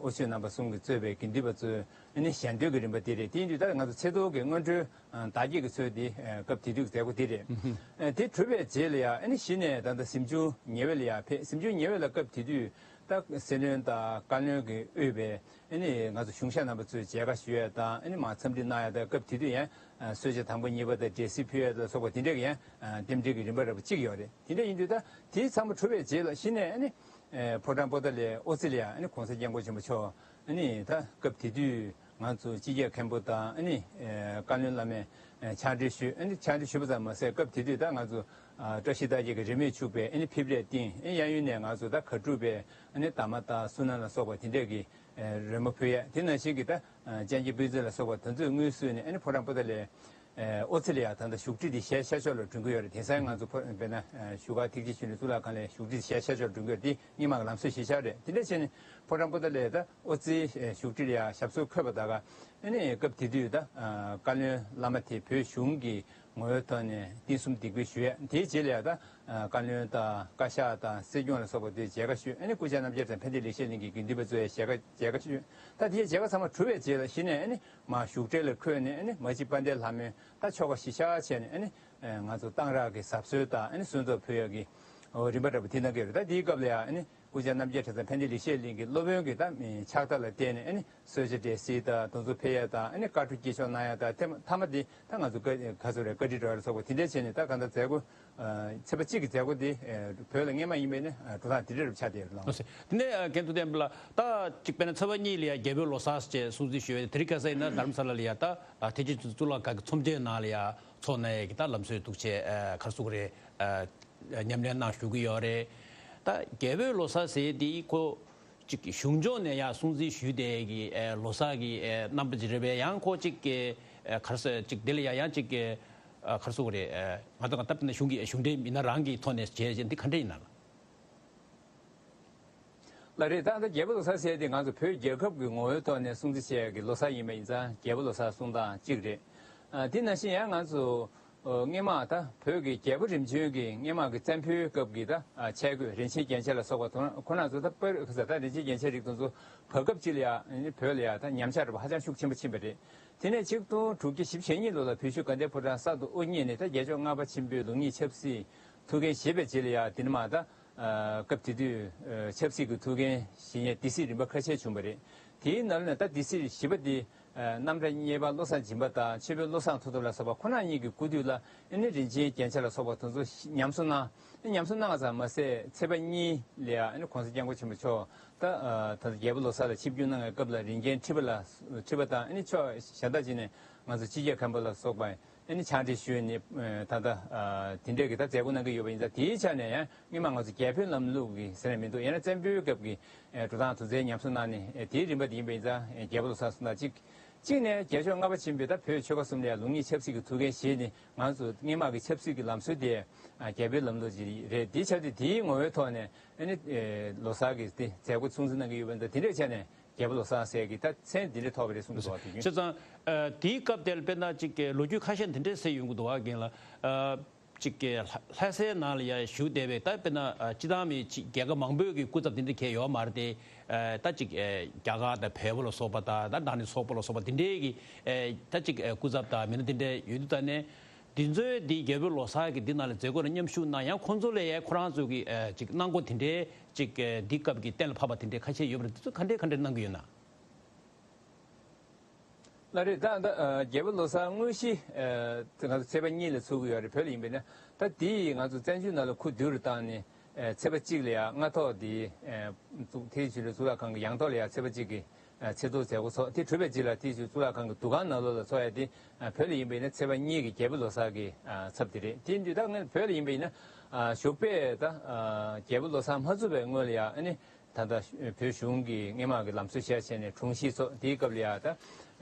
བཞུགས་རྣམ་པ་གསུམ་གྱིས་གཙོས་པའི་དགེ་འདུན་པ་ཚོས་ཨ་ནི་ཞལ་འདོན་གྱི་རིམ་པ་དེ་རེད། དེ་ཡིན་དུས་ད་ང་ཚོ་ཚེ་ཐར་གྱི་སྔོན་འགྲོའི་བདག་བསྐྱེད་ཀྱི་ཚུལ་དེ་སྐབས་དེ་དུས་ཀྱི་མཛད་སྒོ་དེ་རེད། དེ་གྲུབ་པའི་རྗེས་ལ་ཡང་ཨ་ནི་གཞི་ནས་ད་ལྟ་གཟིམ་ཆུང་ཉེ་བའི་ལ་ཡང་ཕེབས། གཟིམ་ཆུང་ཉེ་བའི་ལ་སྐབས་དེ་དུས་ད་སྲིད་བློན་དང་བཀའ་བློན་གྱིས་དབུས་པའི་ཨ་ནི་ང་ཚོ་གཞུང་ཞབས་རྣམ་པ་ཚོས་མཇལ་ཁ་ཞུ་ཡ་དང་ཨ་ནི་མར་འཚམས་འདྲི་གནང་ཡ་དང་། སྐབས་དེ་དུས་ཡང་གསོལ་ཇ་དང་པོ་གཉིས་པ་དང་འབྲས་སིལ་ཕུལ་ཡ་ལ་སོགས་པ་དེ་འདྲས་ཀྱི་ཡང་རྟེན་འབྲེལ་གྱི་རིམ་པ་འདྲ་པོ་གཅིག་ཡོད་རེད། དེ་འདྲ་ཡིན་དུས་ད་དེའི་ཚང་མ་གྲུབ་པའི་རྗེས་ལ་གཞི་ནས་ཨ་ནི་ཕོ་བྲང་པོ་ཏཱ་ལའི་ཨོ་ཙི་ལ་ཡང་ཨ་ནི་གོང་ས་སྐྱབས་མགོན་ཆེན་པོ་མཆོག་ཨ་ནི་ད་སྐབས་དེ་དུས་ང་ཚོ་སྤྱི་ཁྱབ་མཁན་པོ་དང་ཨ་ནི་བཀའ་བློན་བླ་མས་ཕྱག་འབྲེལ་ཞུས། ཨ་ནི་ཕྱག་འབྲེལ་ཞུས་པ་ཙམ་མ་ཟད་སྐབས་དེ་དུས་ད་ང་ཚོ་བཀྲ་ཤིས་རྟགས་བརྒྱད་ཀྱི་རེས་མོས་ཕྱུག་པའི་ཨ་ནི་ཕེབས་རེས་བཏིང་། ཨ་ནི་གཡས་གཡོན་ནས་ང་ཚོ་ད་གར་ཕྲུག་པའི་ཨ་ནི་འདབ་མ་དང་སུན་སྣ་ལ་སོགས་པ་དེ་འདྲས་ཀྱི་རོལ་མོ་ཕུལ་ཡས། དེ་ནང་བཞིན་གྱི་ད་སྤྱན་འབུལ་ཚིག་ལ་སོགས་པ་དེ་ཚོས་དངུལ་བསུས་ནས་ཨ་ནི་ཕོ་བྲང་པོ་ཏཱ་ལའི་ཨོ་ཙི་ལ་ཡང་ད་ལྟ་བཞུགས་ཁྲི་དེ་གཞལ་ཤར་ཕྱོགས་ལ་འགྲོ་གི་ཡོད་རེད། དེང་སང་ང་ཚོ་ཕོ་དཔེར་ན་བཞུགས་སྒར་ཐེག་ཆེན་ཆོས་གླིང་གཙུག་ལག་ཁང་ལ་བཞུགས་ཁྲི་དེ་གཞལ་ཤར་ཕྱོགས་ལ་འགྲོ་གི་ཡོད་རེད། དེ་སྔོན་མ་གི་ལམ་སྲོལ་གཞི་བཞག་རེད། དེ་འདྲ་བྱས་ནས་ཕོ་བྲང་པོ་ཏཱ་ལའི་ད་ཨོ་ཙིའི་བཞུགས་ཁྲི་ལ་ཡང་ཞབས་སོར་འཁོད་པ་ད་ག་ཨ་ནི་སྐབས་དེ་དུས་ད་བཀའ་བློན་བླ་མ་དེ་བོད་གཞུང་གི་ངོ་བོའི་ཐོག་ནས་རྟེན་གསུམ་འདེགས་འབུལ་ཞུས་ཡས། དེའི་རྗེས་ལ་ཡང་ད་བཀའ་བློན་དང་བཀའ་ཤག་དང་སྲིད་སྐྱོང་ལ་སོགས་པ་དེ་མཇལ་ཁ་ཞུས། ཨ་ནི་སྐུ་བཅར་རྣམ་རྒྱལ་དང་ཕན་བདེ་ལེགས་བཤད་གླིང་གི་དགེ་འདུན་པ་ཚོས་མཇལ་ཁ་མཇལ་ཁ་ཞུས། ད་དེའི་མཇལ་ཁ་ཚང་མ་གྲུབ་པའི་རྗེས་ལ་གཞི་ནས་ཨ་ནི་མར་བཞུགས་གྲལ་ལ་འཁོད་ནས་ཨ་ནི་མ་གཅིག་དཔལ་ལྡན་ལྷ་མོའི་ད་ཆོ་ག་གཞི་བཞག་བྱས་ནས་ཨ་ནི་ང་ཚོ་གཏང་རག་གི་གཟབ་གསོལ་དང་ཨ་ནི་གསོལ་ཚོགས་ཕུལ་ཡག་གི་རིམ་པ་འདྲ་པོ་དེ་གནང་གི་ཡོད་རེད། ད་དེའི་སྐབས་ལ་ཡང་ཨ་ནི་སྐུ་བཅར་རྣམ་རྒྱལ་གྲྭ་ཚང་ཕན་བདེ་ལེགས་བཤད་གླིང་གི་སློབ་དཔོན་གྱི་ད་ཕྱག་རྟགས་ལ་བརྟེན་ནས་ཨ་ནི་གསོལ་ཇ་འབྲས་སིལ་དང་དེ་ཚོ་ཕུལ་ཡག་དང་ཨ་ནི་བཀའ་ཁྲོལ་དཀྱིལ་ཆོག་གནང་ཡག་དང་། ཐེངས་མ་དེ་ད་ང་ཚོ་བཀའ་ག་ཚོད་རེད། བཀའ་ཁྲི་འགྲོ་ཡག་ལ་སོགས་པ་དེ་འདྲ་བྱས་ནས་ད་གང་ལྟར་མཛད་སྒོ་ཚེས་པ་གཅིག་གི་མཛད་སྒོ་དེ་བོད་ལ་སྔས་མ་ཡིན་པས་ནས་འགྲོ་སྟངས་དེ་འདྲ་རུ་ཆགས་བསྡད་ཡོད་རེད་ལགས། དེ་ནས་རྒན་ཐུབ་བསྟན་ལགས། ད་གཅིག་དཔེར་ན་ཚེས་པ་གཉིས་ལ་ཡ་རྒྱལ་པོའི་ལོ་གསར་ཅེས་སྲུང་བརྩི་ཞུ་བའི་དེ་རིང་ཁ་སང་ཡིན་ན་རྡ་རམ་ས་ལ་ལ་ཡ་ད་ཐེག་ཆེན་གཙུག་ལག་ཁང་གི་ཚོམས་ཆེན་ནང་ལ་ཡ་ཚོགས་གནང་ཡས་ཀྱི་ད་ལམ་སྲོལ་འདུག་བྱས་ག་རེ་ཟེར་དགོས་རེད། ཉམས་ལེན་གནང་བཞུགས་ཀྱི་ཡོད་རེད། ད་རྒྱལ་པོའི་ལོ་གསར་ཟེར་དེ་ཁོ་ཅིག་གཞུང་ཕྱོགས་ནས་ཡང་སྲུང་བརྩི་ཞུས་བསྡད་ཀྱི་ལོ་གསར་གྱི་རྣམ་པ་ཅིག་རེད་པས། ཡང་ཁོ་ཅིག་ག་རེ་ཟེར་ཅིག་དེ་ལ་ཡང་ཡང་ཅིག་ག་རེ་ཟེར་དགོས་རེད། ང་ཚོ་ག་ད་དཔེར་ན་གཞུང་གི་གཞུང་འབྲེལ་མི་སྣ་རང་གི་ཐོག་ནས་བྱས་བྱས་འདི་ག་འདྲ་ཡིན་ན་ལགས། ལགས་རེད། ད་ལྟ་རྒྱལ་པོ་ལོ་གསར་ཟེར་དེ་ང་ཚོ་བོད་རྒྱལ་ཁབ་ཀྱི་ངོ་བོའི་ཐོག་ནས་སྲུང་བརྩི་བྱེད་ཡག་གི་ལོ་གསར་ཡིན་པ་ཡིན་ཙང་རྒྱལ་པོ་ལོ་གསར་སྲུང་སྟངས་གཅིག་རེད། ཨ་དེ་ནང་བཞིན་ཡང་ང་ཚོ་ཨ་སྔས་མ་ད་བོད་ཀྱི་རྒྱལ་པོ་རིམ་བྱོན་གྱི་སྔས་མ་གི་བཙན་པོའི་སྐབས་ཀྱི་ད་ཨ་ཆས་གོས་རིན་ཆེན་རྒྱན་ཆ་ལ་སོགས་པ་དང་ཁོ་རང་ཚོ་ད་དཔེར་ཁ་ས་ད་རིན་ཆེན་རྒྱན་ཆ་རིགས་དེ་ཚོ་བར་སྐབས་གཅིག་ལ་ཡང་བོད་ལ་ཡང་ད་ཉམས་ཆག་འདྲ་པོ་ཧ་ཅང་ཤུགས་ཆེན་པོ་ཕྱིན་པ་རེད། དེ་ནས་ཆིག་སྟོང་དྲུག་བརྒྱ་བཞི་བཅུ་ཞེ་གཉིས་ལོ་ལ་བོད་བཞུགས་དགའ་ལྡན་ཕོ་བྲང་གསར་དུ་དབུ་བརྙེས་ནས་ད་རྒྱལ་མཆོག་ལྔ་པ་ཆེན་པོའི་ལུགས་གཉིས་ཆབ་སྲིད་ཐུགས་འགན་བཞེས་པའི་རྗེས་ལ་ཡང་དེ་ནས་མར་ད་སྐབས་དེ་དུས་ཆབ་སྲིད་ཀྱི་ཐུགས་འགན་བཞེས་མཁན་སྡེ་སྲིད་རིམ་པ་ཁ་ཤས་བྱུང་བ་རེད། དེའི་ནང་ནས་ད་སྡེ་སྲིད་བཞི་པ་དེ་གནམ་བྲག་གཉེར་པ་བློ་བཟང་སྦྱིན་པ་དང་ཆོས་འཕེལ་བློ་བཟང་མཐུ་སྟོབས་ལ་སོགས་པ་ཁོང་རྣམ་གཉིས་ཀྱི་སྐུ་དུས་ལ་ཨ་ནི་རིན་ཆེན་རྒྱན་ཆ་ལ་སོགས་པ་དེ་ཚོ་ཉམས་གསོ་གནང་། ཉམས་གསོ་གནང་བ་ཙམ་མ་ཟད་ཚེས་པ་གཉིས་ལ་ཡང་ཨ་ནི་གོང་ས་སྐྱབས་མགོན་ཆེན་པོ་མཆོག་ད་ད་ལྟ་རྒྱལ་པོ་ལོ་གསར་ལ་ཆིབས་བསྒྱུར་གནང་བའི་སྐབས་ལ་རིན་ཆེན་ཁྲི་པ་ལ་ཁྲི་པ་དང་ཨ་ནི་ཕྱོགས་གཞན་དག་ཅིག་ནས་ང་ཚོ་སྤྱི་ཁྱབ་མཁན་པོ་ལ་སོགས་པ་ཨ་ནི་ཕྱག་འབྲེལ་ཞུས་ནས་ད་ལྟ་དེ་འདྲས་ཀྱི་ད་མཛད་སྒོ་གནང་གི་ཡོད་པ་ཡིན་ཙང་། དེའི་ཆ་ནས་ཡང་སྔོན་མ་ང་ཚོ་རྒྱལ་པོའི་ལམ་ལུགས་ཀྱི་ཟེར་ནས་མི་འདུག་ཡང་ན་བཙན་པོའི་སྐབས་ཀྱི་འགྲོ་སྟངས་དེ་ཚོའི་ཉམས་གསོ་གནང་ནས་དེའི་རིམ་པ་དེ་ཡིན་པ་ཡིན་ཙང་རྒྱལ་པོ་ལོ་གསར་གསུངས་དང་གཅིག་གཅིག་ནས་རྒྱལ་མཆོག་ལྔ་པ་ཆེན་པོས་ད་བོད་ཆོལ་ཁ་གསུམ་ལ་ཡང་ལུགས་གཉིས་ཆབ་སྲིད་ཀྱི་ཐུགས་འགན་བཞེས་ནས་ང་ཚོ་སྔོན་མ་གི་ཆབ་སྲིད་ཀྱི་ལམ་སྲོལ་དེ་རྒྱལ་པོའི་ལམ་ལུགས་ཅིག་རེད། དེའི་ཆ་དེ་དེའི་ངོ་བོའི་ཐོག་ནས་ཨ་ནི་ལོ་གསར་གྱི་དེ་མཛད་སྒོ་སྲུང་བརྩི་གནང་གི་ཡོད་པ་འདྲ། དེ་འདྲའི་ཆ་ནས་རྒྱལ་པོ་ལོ་གསར་ཟེར་གྱི་ད་མཚན་དེ་འདྲ་ཐོགས་པ་རེད་གསུངས་འདུག་བ། དེ་བྱས་ཙང་དེའི་སྐབས་དེར་དཔེར་ན་ཅིག་ལོ་རྒྱུས་ཁ་ཤས་དེ་འདྲས་གསལ་ཡོང་གི་འདུག་བ། རྒན་ལགས། ཅིག་གི་ལྷ་ལྷ་སའི་ནང་ལ་ཡ་བཞུགས་བསྡད་པའི་ད་དཔེར་ན་སྤྱི་བཏང་མི་ཅིག་རྒྱལ་ཁབ་མང་པོའི་གི་སྐུ་ཚབ་དེ་འདྲ་གང་ཡོད་མ་རེད་དེ། ད་ཅིག་རྒྱ་གར་དང་བལ་པོ་ལ་སོགས་པ་དང་ད་ད་ནི་སོག་པོ་ལ་སོགས་པ་དེ་འདྲའི་གི་ད་ཅིག་སྐུ་ཚབ་དང་མི་སྣ་དེ་འདྲ་ཡོད་དུས། ད་ནས་འདི་ཚོའི་འདི་རྒྱལ་པོའི་ལོ་གསར་གི་འདི་ནང་ལ་མཛད་སྒོ་ལ་མཉམ་ཞུགས་གནང་ཡང་ཁོང་ཚོ་ལ་ཡ་ཁོ་རང་ཚོ་གི་ཅིག་གནང་སྒོ་དེ་འདྲའི་ཅིག་འདི་སྐབས་ཀྱི་གཏན་ལ་ཕབ་པ་དེ་འདྲའི་ཁ་ཤས་ཡོད་པ་རེད། དེ་ཚོ་ག་འདྲའི་ག་འདྲའི་གནང་གི་ཡོད་ན། ལགས་རེད། ད་ད་རྒྱལ་པོ་ལོ་གསར་དངོས་གཞི་ང་ཚོ་ཚེས་པ་གཉིས་ལ་ཚུགས་ཀྱི་ཡོད་རེད། བོད་ལ་ཡིན་པས་ན། ད་དེ་ཡིས་ང་ཚོ་བཙན་བྱོལ་ནང་ལ་ཁུ་བསྡུ་རུ་བཏང་ནས་ཚེས་པ་གཅིག་ལ་ཡང་སྔ་ཐོག་དེ་གཙུག་ཐེག་ཆེན་ཆོས་གླིང་གཙུག་ལག་ཁང་གི་ཡང་ཐོག་ལ་ཡང་ཚེས་པ་གཅིག་གི་ ཚེས་ཐོ་མཛད་སྒོ་ཚོགས། དེ་གྲུབ་པའི་རྗེས་ལ་དེ་ཚོ་གཙུག་ལག་ཁང་གི་འདུ་ཁང་ནང་ལོགས་ལ་ཚོགས་ཡ་དེ་བོད་ལ་ཡིན་པ་ཡིན་ན་ཚེས་པ་གཉིས་ཀྱི་རྒྱལ་པོའི་ལོ་གསར་གྱི་ཚབ་དེ་རེད། དེ་ཡིན་དུས་ད་ངས་བོད་ལ་ཡིན་པ་ཡིན་ན་བཞུགས་པས་ད་རྒྱལ་པོའི་ལོ་གསར་མ་ཚུགས་པའི་སྔོན་ལ་ཡ་ཨ་ནི། ད་ལྟ་བོད་གཞུང་གི་སྔོན་མ་གི་ལམ་སྲོལ་ཤར་བྱས་ནས་དྲུང་ཞིག་སོགས་དེའི་སྐབས་ལ་ཡང་ད་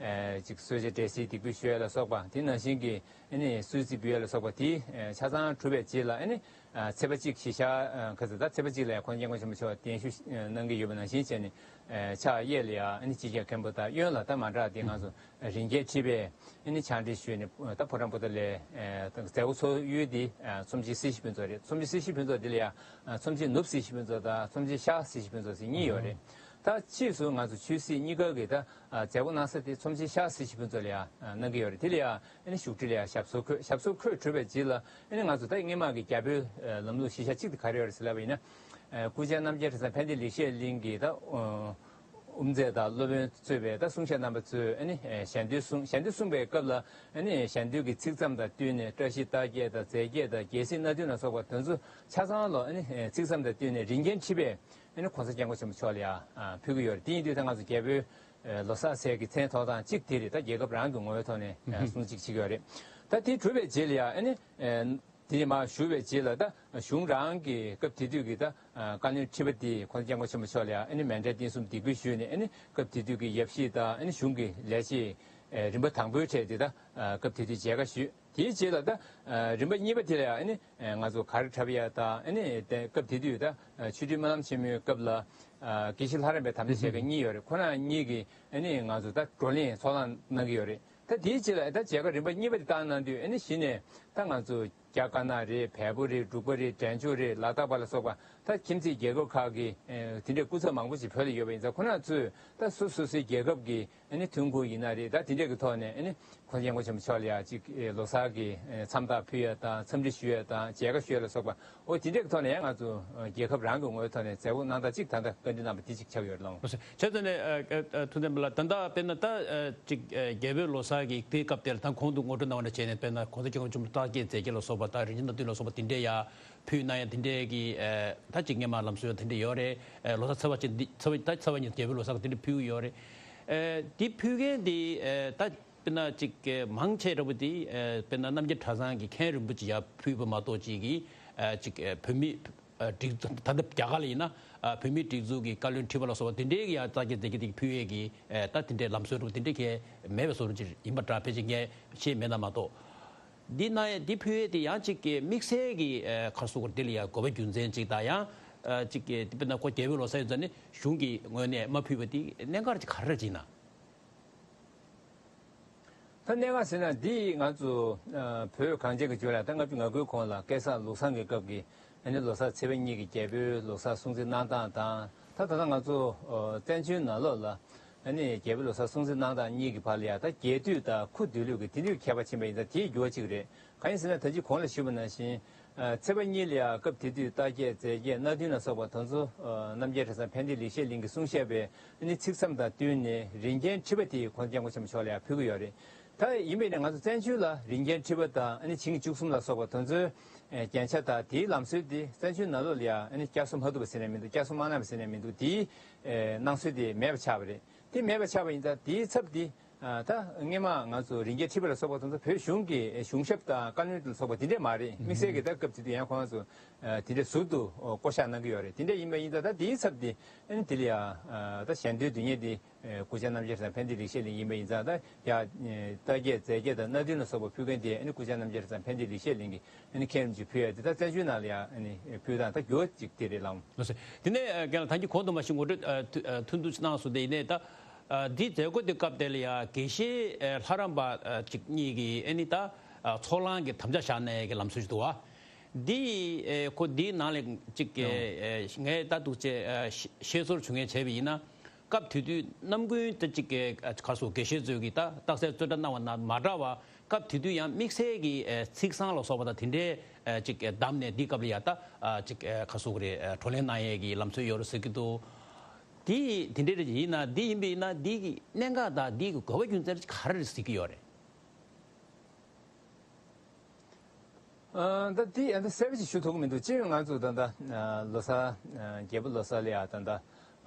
ཅིག་གསོལ་ཇ་འབྲས་སིལ་འདེགས་འབུལ་ཞུ་ཡ་ལ་སོགས་པ། དེ་ནང་བཞིན་གྱི་ཨ་ནི་གསོལ་ཚིགས་འབུལ་ཡ་ལ་སོགས་པ་དེ་ཆ་ཚང་གྲུབ་པའི་རྗེས་ལ་ཨ་ནི་ཚེས་པ་གཅིག་གཞིས་ཆགས་ཁ་ཚ་ད་ཚེས་པ་གཅིག་ལ་ཡང་ཁོང་སྐྱབས་མགོན་ཆེན་པོ་མཆོག་གདན་ཞུ་གནང་གི་ཡོད་པ་ནང་བཞིན་བྱས་ནས་ཕྱག་གཡས་ལ་ཡང་ཨ་ནི་སྤྱི་ཁྱབ་མཁན་པོ་དང་གཡོན་ལ་ད་མ་འདྲ་དེ་ང་ཚོ། རིན་ཆེན་ཁྲི་པས་ཨ་ནི་ཕྱག་འབྲེལ་ཞུས་ནས་ད་ཕོ་བྲང་པོ་ཏ་ལའི་མཛད་སྒོ་ཚོགས་ཡུལ་འདི་ཚོམས་ཆེན་སྲི་ཞུ་ཕུན་ཚོགས་རེད། ཚོམས་ཆེན་སྲི་ཞུ་ཕུན་ཚོགས་འདི་ལ་ཡང་ཚོམས་ཆེན་ནུབ་སྲི་ཞུ་ཕུན་ཚོགས་དང་ཚོམས་ཆེན་ཤར་སྲི་ཞུ་ཕུན་ཚོགས་ཟེར་གཉིས་ཡོད་རེད། ད་ཕྱིས་སུ་ང་ཚོ་ཆོས་སྲིད་གཉིས་ཀ་གི་ད་མཛད་སྒོ་གནང་ས་དེ་ཚོམས་ཆེན་ཤར་སྲི་ཞུ་ཕུན་ཚོགས་ལ་ཡང་གནང་གི་ཡོད་རེད། དེ་ལ་ཡང་ཨ་ནི་བཞུགས་ཁྲི་ལ་ཡང་ཞབས་སོར་འཁོད། ཞབས་སོར་འཁོད་གྲུབ་པའི་རྗེས་ལ་ཨ་ནི་ང་ཚོ་ད་སྔོན་མ་གི་རྒྱ་བོད་ལམ་ལུགས་གཞིས་ཆགས་གཅིག་ཏུ་ག་རེ་ཡོད་རེད་ཟེར་ལབ་པ་ཡིན་ན། སྐུ་བཅར་རྣམ་རྒྱལ་གྲྭ་ཚང་ཕན་བདེ་ལེགས་བཤད་གླིང་གི་ད། དབུ་མཛད་དང་སློབ་དཔོན་གཙོས་པའི་ད་གསུང་བཤད་རྣམ་པ་ཚོས་ཨ་ནི་ཞལ་འདོན་གསུང་། ཞལ་འདོན་གསུང་པའི་སྐབས་ལ་ཨ་ནི་ཞལ་འདོན་གྱི་ཚིག་མཚམས་དང་བསྟུན་ནས་བཀྲ་ཤིས་རྟགས་བརྒྱད་དང་རྫས་བརྒྱད་དང་རྒྱལ་སྲིད་སྣ་བདུན་ལ་སོགས་པ་དེ་ཚོ་ཆ་ཚང་ལ་ཨ་ནི་ཚིག་མཚམས་དང་བསྟུན་ནས་རིན་ཆེན་ཁྲི་པས་ཨ་ནི་༸གོང་ས་༸སྐྱབས་མགོན་ཆེན་པོ་མཆོག་ལ་ཡང་ཕུལ་གྱི་ཡོད་རེད། དེ་ཡིན་དུས་ད་ང་ཚོ་རྒྱལ་པོའི་ལོ་གསར་ཟེར་གྱི་མཚན་ཐོགས་སྟངས་གཅིག་དེ་རེད། ད་རྒྱལ་ཁབ་རང་གི་ངོ་བོའི་ཐོག་ནས་སྲུང་བརྩི་བྱེད་ཀྱི་ཡོད་རེད། ད་དེ་གྲུབ་པའི་རྗེས་ལ་ཡང་ཨ་ནི། དེ་ནས་མར་ཞུ་བའི་རྗེས་ལ་ད་གཞུང་རང་གི་སྐབས་དེ་དུས་ཀྱི་ད་བཀའ་བློན་ཁྲི་པ་དེས་༸གོང་ས་༸སྐྱབས་མགོན་ཆེན་པོ་མཆོག་ལ་ཡང་ཨ་ནི་མཎྜལ་རྟེན་གསུམ་འདེགས་འབུལ་ཞུས་ནས་ཨ་ནི་སྐབས་དེ་དུས་ཀྱི་ཡབ་གཞིས་དང་ཨ་ནི་གཞུང་གི་ལས་བྱེད་རིམ་པ་དང་པོའི་གྲས་དེ་ད་སྐབས་དེ་དུས་མཇལ་ཁ་ཞུས། དེའི་རྗེས་ལ་ད་རིམ་པ་གཉིས་པ་དེ་ལ་ཡང་ཨ་ནི་ང་ཚོ་གར་འཁྲབ་ཡ་དང་ཨ་ནི་སྐབས་དེ་དུས་ད་ཆོས་སྒྲོན་སྨོན་ལམ་ཆེན་མོའི་སྐབས་ལ་དགེ་བཤེས་ལྷ་རམས་པའི་དམ་བཅའ་བྱེད་མཁན་གཉིས་ཡོད་རེད། ཁོ་རང་གཉིས་ཀྱིས་ཨ་ནི་ང་ཚོ་ད་བགྲོ་གླེང་ཚོགས་ལངས་གནང་གི་ཡོད་རེད། ད་དེའི་རྗེས་ལ་ད་མཇལ་ཁ་རིམ་པ་གཉིས་པ་དེ་བཏང་གནང་དུས་ཨ་ནི་གཞི་ནས་ད་ང་ཚོ་རྒྱ་དཀར་ནག་རེད། བལ་པོ་རེད། འབྲུག་པ་རེད། འབྲས་ལྗོངས་རེད། ལ་དྭགས་པ་ལ་སོགས་པ་ད་ཁྱིམ་མཚེས་རྒྱལ་ཁབ་ཁག་གི་དེ་འདྲའི་སྐུ་ཚབ་མང་པོ་ཞིག་བོད་ལ་ཡོད་པ་ཡིན་ཙང་ཁོ་རང་ཚོས་ད་སོ་སོ་སོའི་རྒྱལ་ཁབ་ཀྱི་ཨ་ནི་ཐོན་ཁུངས་ཡིན་ན་རེད། ད་དེ་འདྲའི་གི་ཐོག་ནས་ཨ་ནི་༸གོང་ས་༸སྐྱབས་མགོན་ཆེན་པོ་མཆོག་ལ་ཡང་ཅིག་ལོ་གསར་གྱི་མཚམས་རྟགས་ཕུལ་ཡ་དང་འཚམས་འདྲི་ཞུ་ཡ་དང་མཇལ་ཁ་ཞུ་ཡ་ལ་སོགས་པ། འོ་དེ་འདྲའི་གི་ཐོག་ནས་ཡང་ང་ཚོ་རྒྱལ་ཁབ་རང་གི་ངོ་བོའི་ཐོག་ནས་མཛད་སྒོ་གནང་སྟངས་གཅིག་ད་ལྟ་བཀའ་འདྲི་གནང་བ་དེ་གཅིག་ཆགས་ཡོད་རེད་ལགས། བྱས་ཙང་ནས་ཐུབ་བསྟན་པ་ལགས། ད་ལྟ་དཔེར་ན་ད་ཅིག་རྒྱལ་པོའི་ལོ་གསར་གྱི་དེའི་སྐབས་དེ་ལ་ད་གོང་དུ་ངོ་སྤྲོད་གནང་བ་ནང་བྱས་ནས་དཔེར་ན་༸གོང་ས་༸སྐྱབས་མགོན་ཆེན་པོ་རྟགས་བརྒྱད་རྫས་བརྒྱད་ལ་སོགས་པ་དང་རིན་ཆེན་སྣ་བདུན་ལ་སོགས་པ་དེ་འདྲས་ཡ་ཕུལ་གནང་ཡ་དེ་འདྲས་ཀྱི་ད་ཅིག་སྔོན་མ་ལམ་སྲོལ་དེ་འདྲས་ཡོད་རེད། ལོ་གསར་ཚེས་པ་གཅིག་འདི་ཚེས་པ་ད་ཚེས་པ་གཉིས་རྒྱལ་པོའི་ལོ་གསར་དེ་འདྲས་ཕུལ་གྱི་ཡོད་རེད། དེ་ཕུལ་མཁན་དེ་ད་དཔེར་ན་ཅིག་མང་ཆེ་འདྲ་པོ་དེ་དཔེར་ན་རྣམ་རྒྱལ་གྲྭ་ཚང་གི་མཁན་རིན་པོ་ཆེ་ཡ་ཕུལ་བ་མ་གཏོགས་ཅིག་གི་ཅིག་བོད་མི་སྒྲིག་འཛུགས། ད་ལྟ་རྒྱ་གར་ལ་ཡིན་ན་བོད་མིའི་སྒྲིག་འཛུགས་ཀྱི་བཀའ་བློན་ཁྲི་པ་ལ་སོགས་པ་དེ་འདྲའི་གི་ཡང་རྟགས་བརྒྱད་རྫས་བརྒྱད་དེ་ཕུལ་ཡས་ཀྱི་ད་དེ་འདྲའི་ལམ་སྲོལ་འདྲ་པོ་དེ་འདྲའི་གལ་མེད་པའི་བཟོ་འདྲ་ཅིག་ཡིན་པ་འདྲ། ཕལ་ཆེར་ངས་ཤེས་མེད་ན་མ་གཏོགས། འདི་གནང་ཡས་འདི་ཕུལ་ཡས་དེ་ཡང་ཅིག་གི་དམིགས་བསལ་གྱི་ཨ་ག་རེ་ཟེར་དགོས་རེད། འདི་ལ་ཡང་དགོས་པ་རྒྱུ་མཚན་ཅིག་དང་ཡང་ཨ་ཅིག་གི་དཔེར་ན་ཁོ་རྒྱལ་པོའི་ལོ་གསར་ཡིན་ཙང་ནི་གཞུང་གི་ངོས་ནས་མ་ཕུལ་བ་དེ་གནད་འགག་ཅིག་ག་རེ་རེད་ཅིག་ན། ད་གནད་འགག་ཟེར་ན་འདི་ང་ཚོ་ཨ་བོད་གངས་ཅན་གྱི་ལྗོངས་ལ་ད་ལྔ་བཅུ་ང་དགུའི་གོང་ལ་སྐལ་བཟང་ལུགས་བཟང་གི་སྐབས་ཀྱི་ཨ་ནི་ལོ་གསར་ཚེས་པ་གཉིས་ཀྱི་རྒྱལ་པོའི་ལོ་གསར་སྲུང་བརྩི་གནང་སྟངས་དང་། ད་ད་ལྟ་ང་ཚོ་ཨ་བཙན་བྱོལ་ནང་ལོགས་ལ་ཨ་ནི་རྒྱལ་པོའི་ལོ་གསར་སྲུང་བརྩི་གནང་སྟངས་གཉིས་ཀྱི་བར་ལ་ཡང་ད་རྒྱལ་དུས་དང་ཁུ་སྡོད་ལུགས་ཀྱི་དེ་འདྲའི་ཁྱད་པར་ཕྱིན་པ་ཡིན་ཙང་དེའི་འགྱུར་བ་གཅིག་རེད། གང་ཡིན་ཟེར་ན་ད་ཅི་གོང་ལ་ཞུས་པ་ནང་བཞིན་ཨ་ཚེས་པ་གཉིས་ལ་ཡང་སྐབས་དེ་དུས་རྟགས་བརྒྱད་རྫས་བརྒྱད་སྣ་བདུན་ལ་སོགས་པ་དེ་ཚོ་ཨ་རྣམ་རྒྱལ་གྲྭ་ཚང་ཕན་བདེ་ལེགས་བཤད་གླིང་གི་གསུང་བཤད་པས་ཨ་ནི་ཚིག་མཚམས་དང་བསྟུན་ནས་རིན་ཆེན་ཁྲི་པ་དེ་༸གོང་ས་༸སྐྱབས་མགོན་ཆེན་པོ་མཆོག་ལ་ཡང་ཕུལ་གྱི་ཡོད་རེད། ད་ཡིན་པས་ན་ང་ཚོ་བཙན་བྱོལ་ལ་རིན་ཆེན་ཁྲི་པ་དང་ཨ་ནི་ཆིངས་བཅུ་གསུམ་ལ་སོགས་པ་དེ་ཚོའི་ཨེ་རྒྱན་ཆ་དང་དེའི་ལམ་སྲོལ་དེ་བཙན་བྱོལ་ནང་ལོགས་ལ་ཡང་ཨ་ནི་བསྐྱར་གསོ་མ་ཐུབ་པ་ཟེར་ནས་མི་འདུག་བསྐྱར་གསོ་མ་གནང་བ་ཟེར་ནས་མི་འདུག་དེའི་ཨེ་སྣང་ཚུལ་དེ་མེད་པ་ཆགས་པ་རེད། དེ་མེད་པ་ཆགས་པ་ཡིན་ཙང་དེའི་ཚབ་དེ་ཨ་ད་སྔོན་མ་ང་ཚོ་རིན་ཆེན་ཁྲི་པ་ལ་སོགས་པ་དེ་ཚོ་བོད་གཞུང་གི་ཨེ་གཞུང་ཞབས་དང་བཀའ་བློན་ལ་སོགས་པ་དེ་འདྲས་མ་རེད། དམིགས་བསལ་གྱི་ད་སྐབས་དེ་དུས་ཡང་ཁོང་ཚོ་ཨ་དེ་འདྲས་ཟུར་དུ་བསྐོ་བཞག་གནང་གི་ཡོད་རེད། དེ་འདྲས་ཡིན་པ་ཡིན་ཙང་ད་དེའི་ཚབ་དེ་ཨ་ནི་དེ་ལ་ཡང་ཨ་ད་ཞལ་འདོན་དོན་གཉེར་དེ། ཨེ་སྐུ་བཅར་རྣམ་རྒྱལ་གྲྭ་ཚང་ཕན་བདེ་ལེགས་བཤད་གླིང་ཡིན་པ་ཡིན་ཙང་ད་ཡ་ཨེ་རྟགས་བརྒྱད་རྫས་བརྒྱད་དང་སྣ་བདུན་ལ་སོགས་པ་ཕུལ་མཁན་དེ་ཨ་ནི་སྐུ་བཅར་རྣམ་རྒྱལ་གྲྭ་ཚང་ཕན་བདེ་ལེགས་བཤད་གླིང་གི་ཨ་ནི་མཁན་རིན་པོ་ཆེ་ཕུལ་ཡ་དེ་ད་བཙན་བྱོལ་ནང་ལ་ཡ་ཨ་ནི་ཕུལ་སྟངས་ད་འགྱུར་བ་ཅིག་དེ་རེད་ལགས། ལགས་སོ། དེ་ནས་ཨ་རྒན་ལགས་ད་གིན་གོང་དུ་མ་གཞི་ངོ་སྤྲོད་ཨ་ཐུ་ཨ་ཐུང་ཐུང་ཅིག་གནང་སོང་། དེ་ཡིན་ནའི་ད་ཨ་འདི་མཛད་སྒོ་དེ་སྐབས་དེ་ལ་ཡ་དགེ་བཤེས་ཨ་ལྷ་རམས་པ་ཨ་ཅིག་གཉིས་ཀྱིས་ཨ་ནི་ད་ཨ་ཚོགས་ལངས་ཀྱི་དམ་བཅའ་བཞག་ནས་ཀྱི་ལམ་སྲོལ་ཞིག་འདུག་བ། འདི་ཨེ་ཁོ་འདིའི་ནང་ལ་ཅིག་ཨེ་ཨེ་ངས་ད་འདུག་ཅེས་ཨེ་ཤེས་ཤེས་ཚོར་བྱུང་ཡས་བྱས་པ་ཡིན་ན། སྐབས་དེ་དུས་ནམ་རྒྱུན་དེ་ཅིག་གི་ཨ་ག་སོ་དགེ་བཤེས་ཚོས་ཀྱི་ད་རྟགས་གསལ་རྩོད་གྲྭ་གནང་བ་ན་མ་འདྲ་བ། སྐབས་དེ་དུས་ཡང་དམིགས་བསལ་གྱི་ཨེ་ཚིག་བཟང་ལ་སོགས་པ་དང་དེ་འདྲའི་ཨེ་ཅིག་ཨེ་བདམས་ནས་འདི་སྐབས་ལ་ཡ་ད་ཨ་ཅིག་ཨེ་ག་སོ་གི་རེད། ཨེ་བགྲོ་གླེང་གནང་ཡས་ཀྱི་ལམ་སྲོལ་ཡོད་རེད་ཟེར་གྱི་འདུག་དེ་དེ་འདྲའི་རེད་ཡིན་ན། འདི་ཡིན་པ་ཡིན་ན་འདི་གི་གནད་འགག་དང་འདི་གི་དགོས་པ་རྒྱུ་མཚན་ག་རེ་རེད་ཟེར་གྱི་ཡོད་རེད། ཨ་ད་འདི་ཨ་ད་གསལ་པོ་ཅིག་ཞུ་ཐུབ་ཀྱི་མི་འདུག་སྤྱིར་ང་ཚོ་ད་ལྟ་ཨ་ལོ་གསར་ཨ་རྒྱལ་པོ་ལོ་གསར་ལ་ཡ་ད་ལྟ་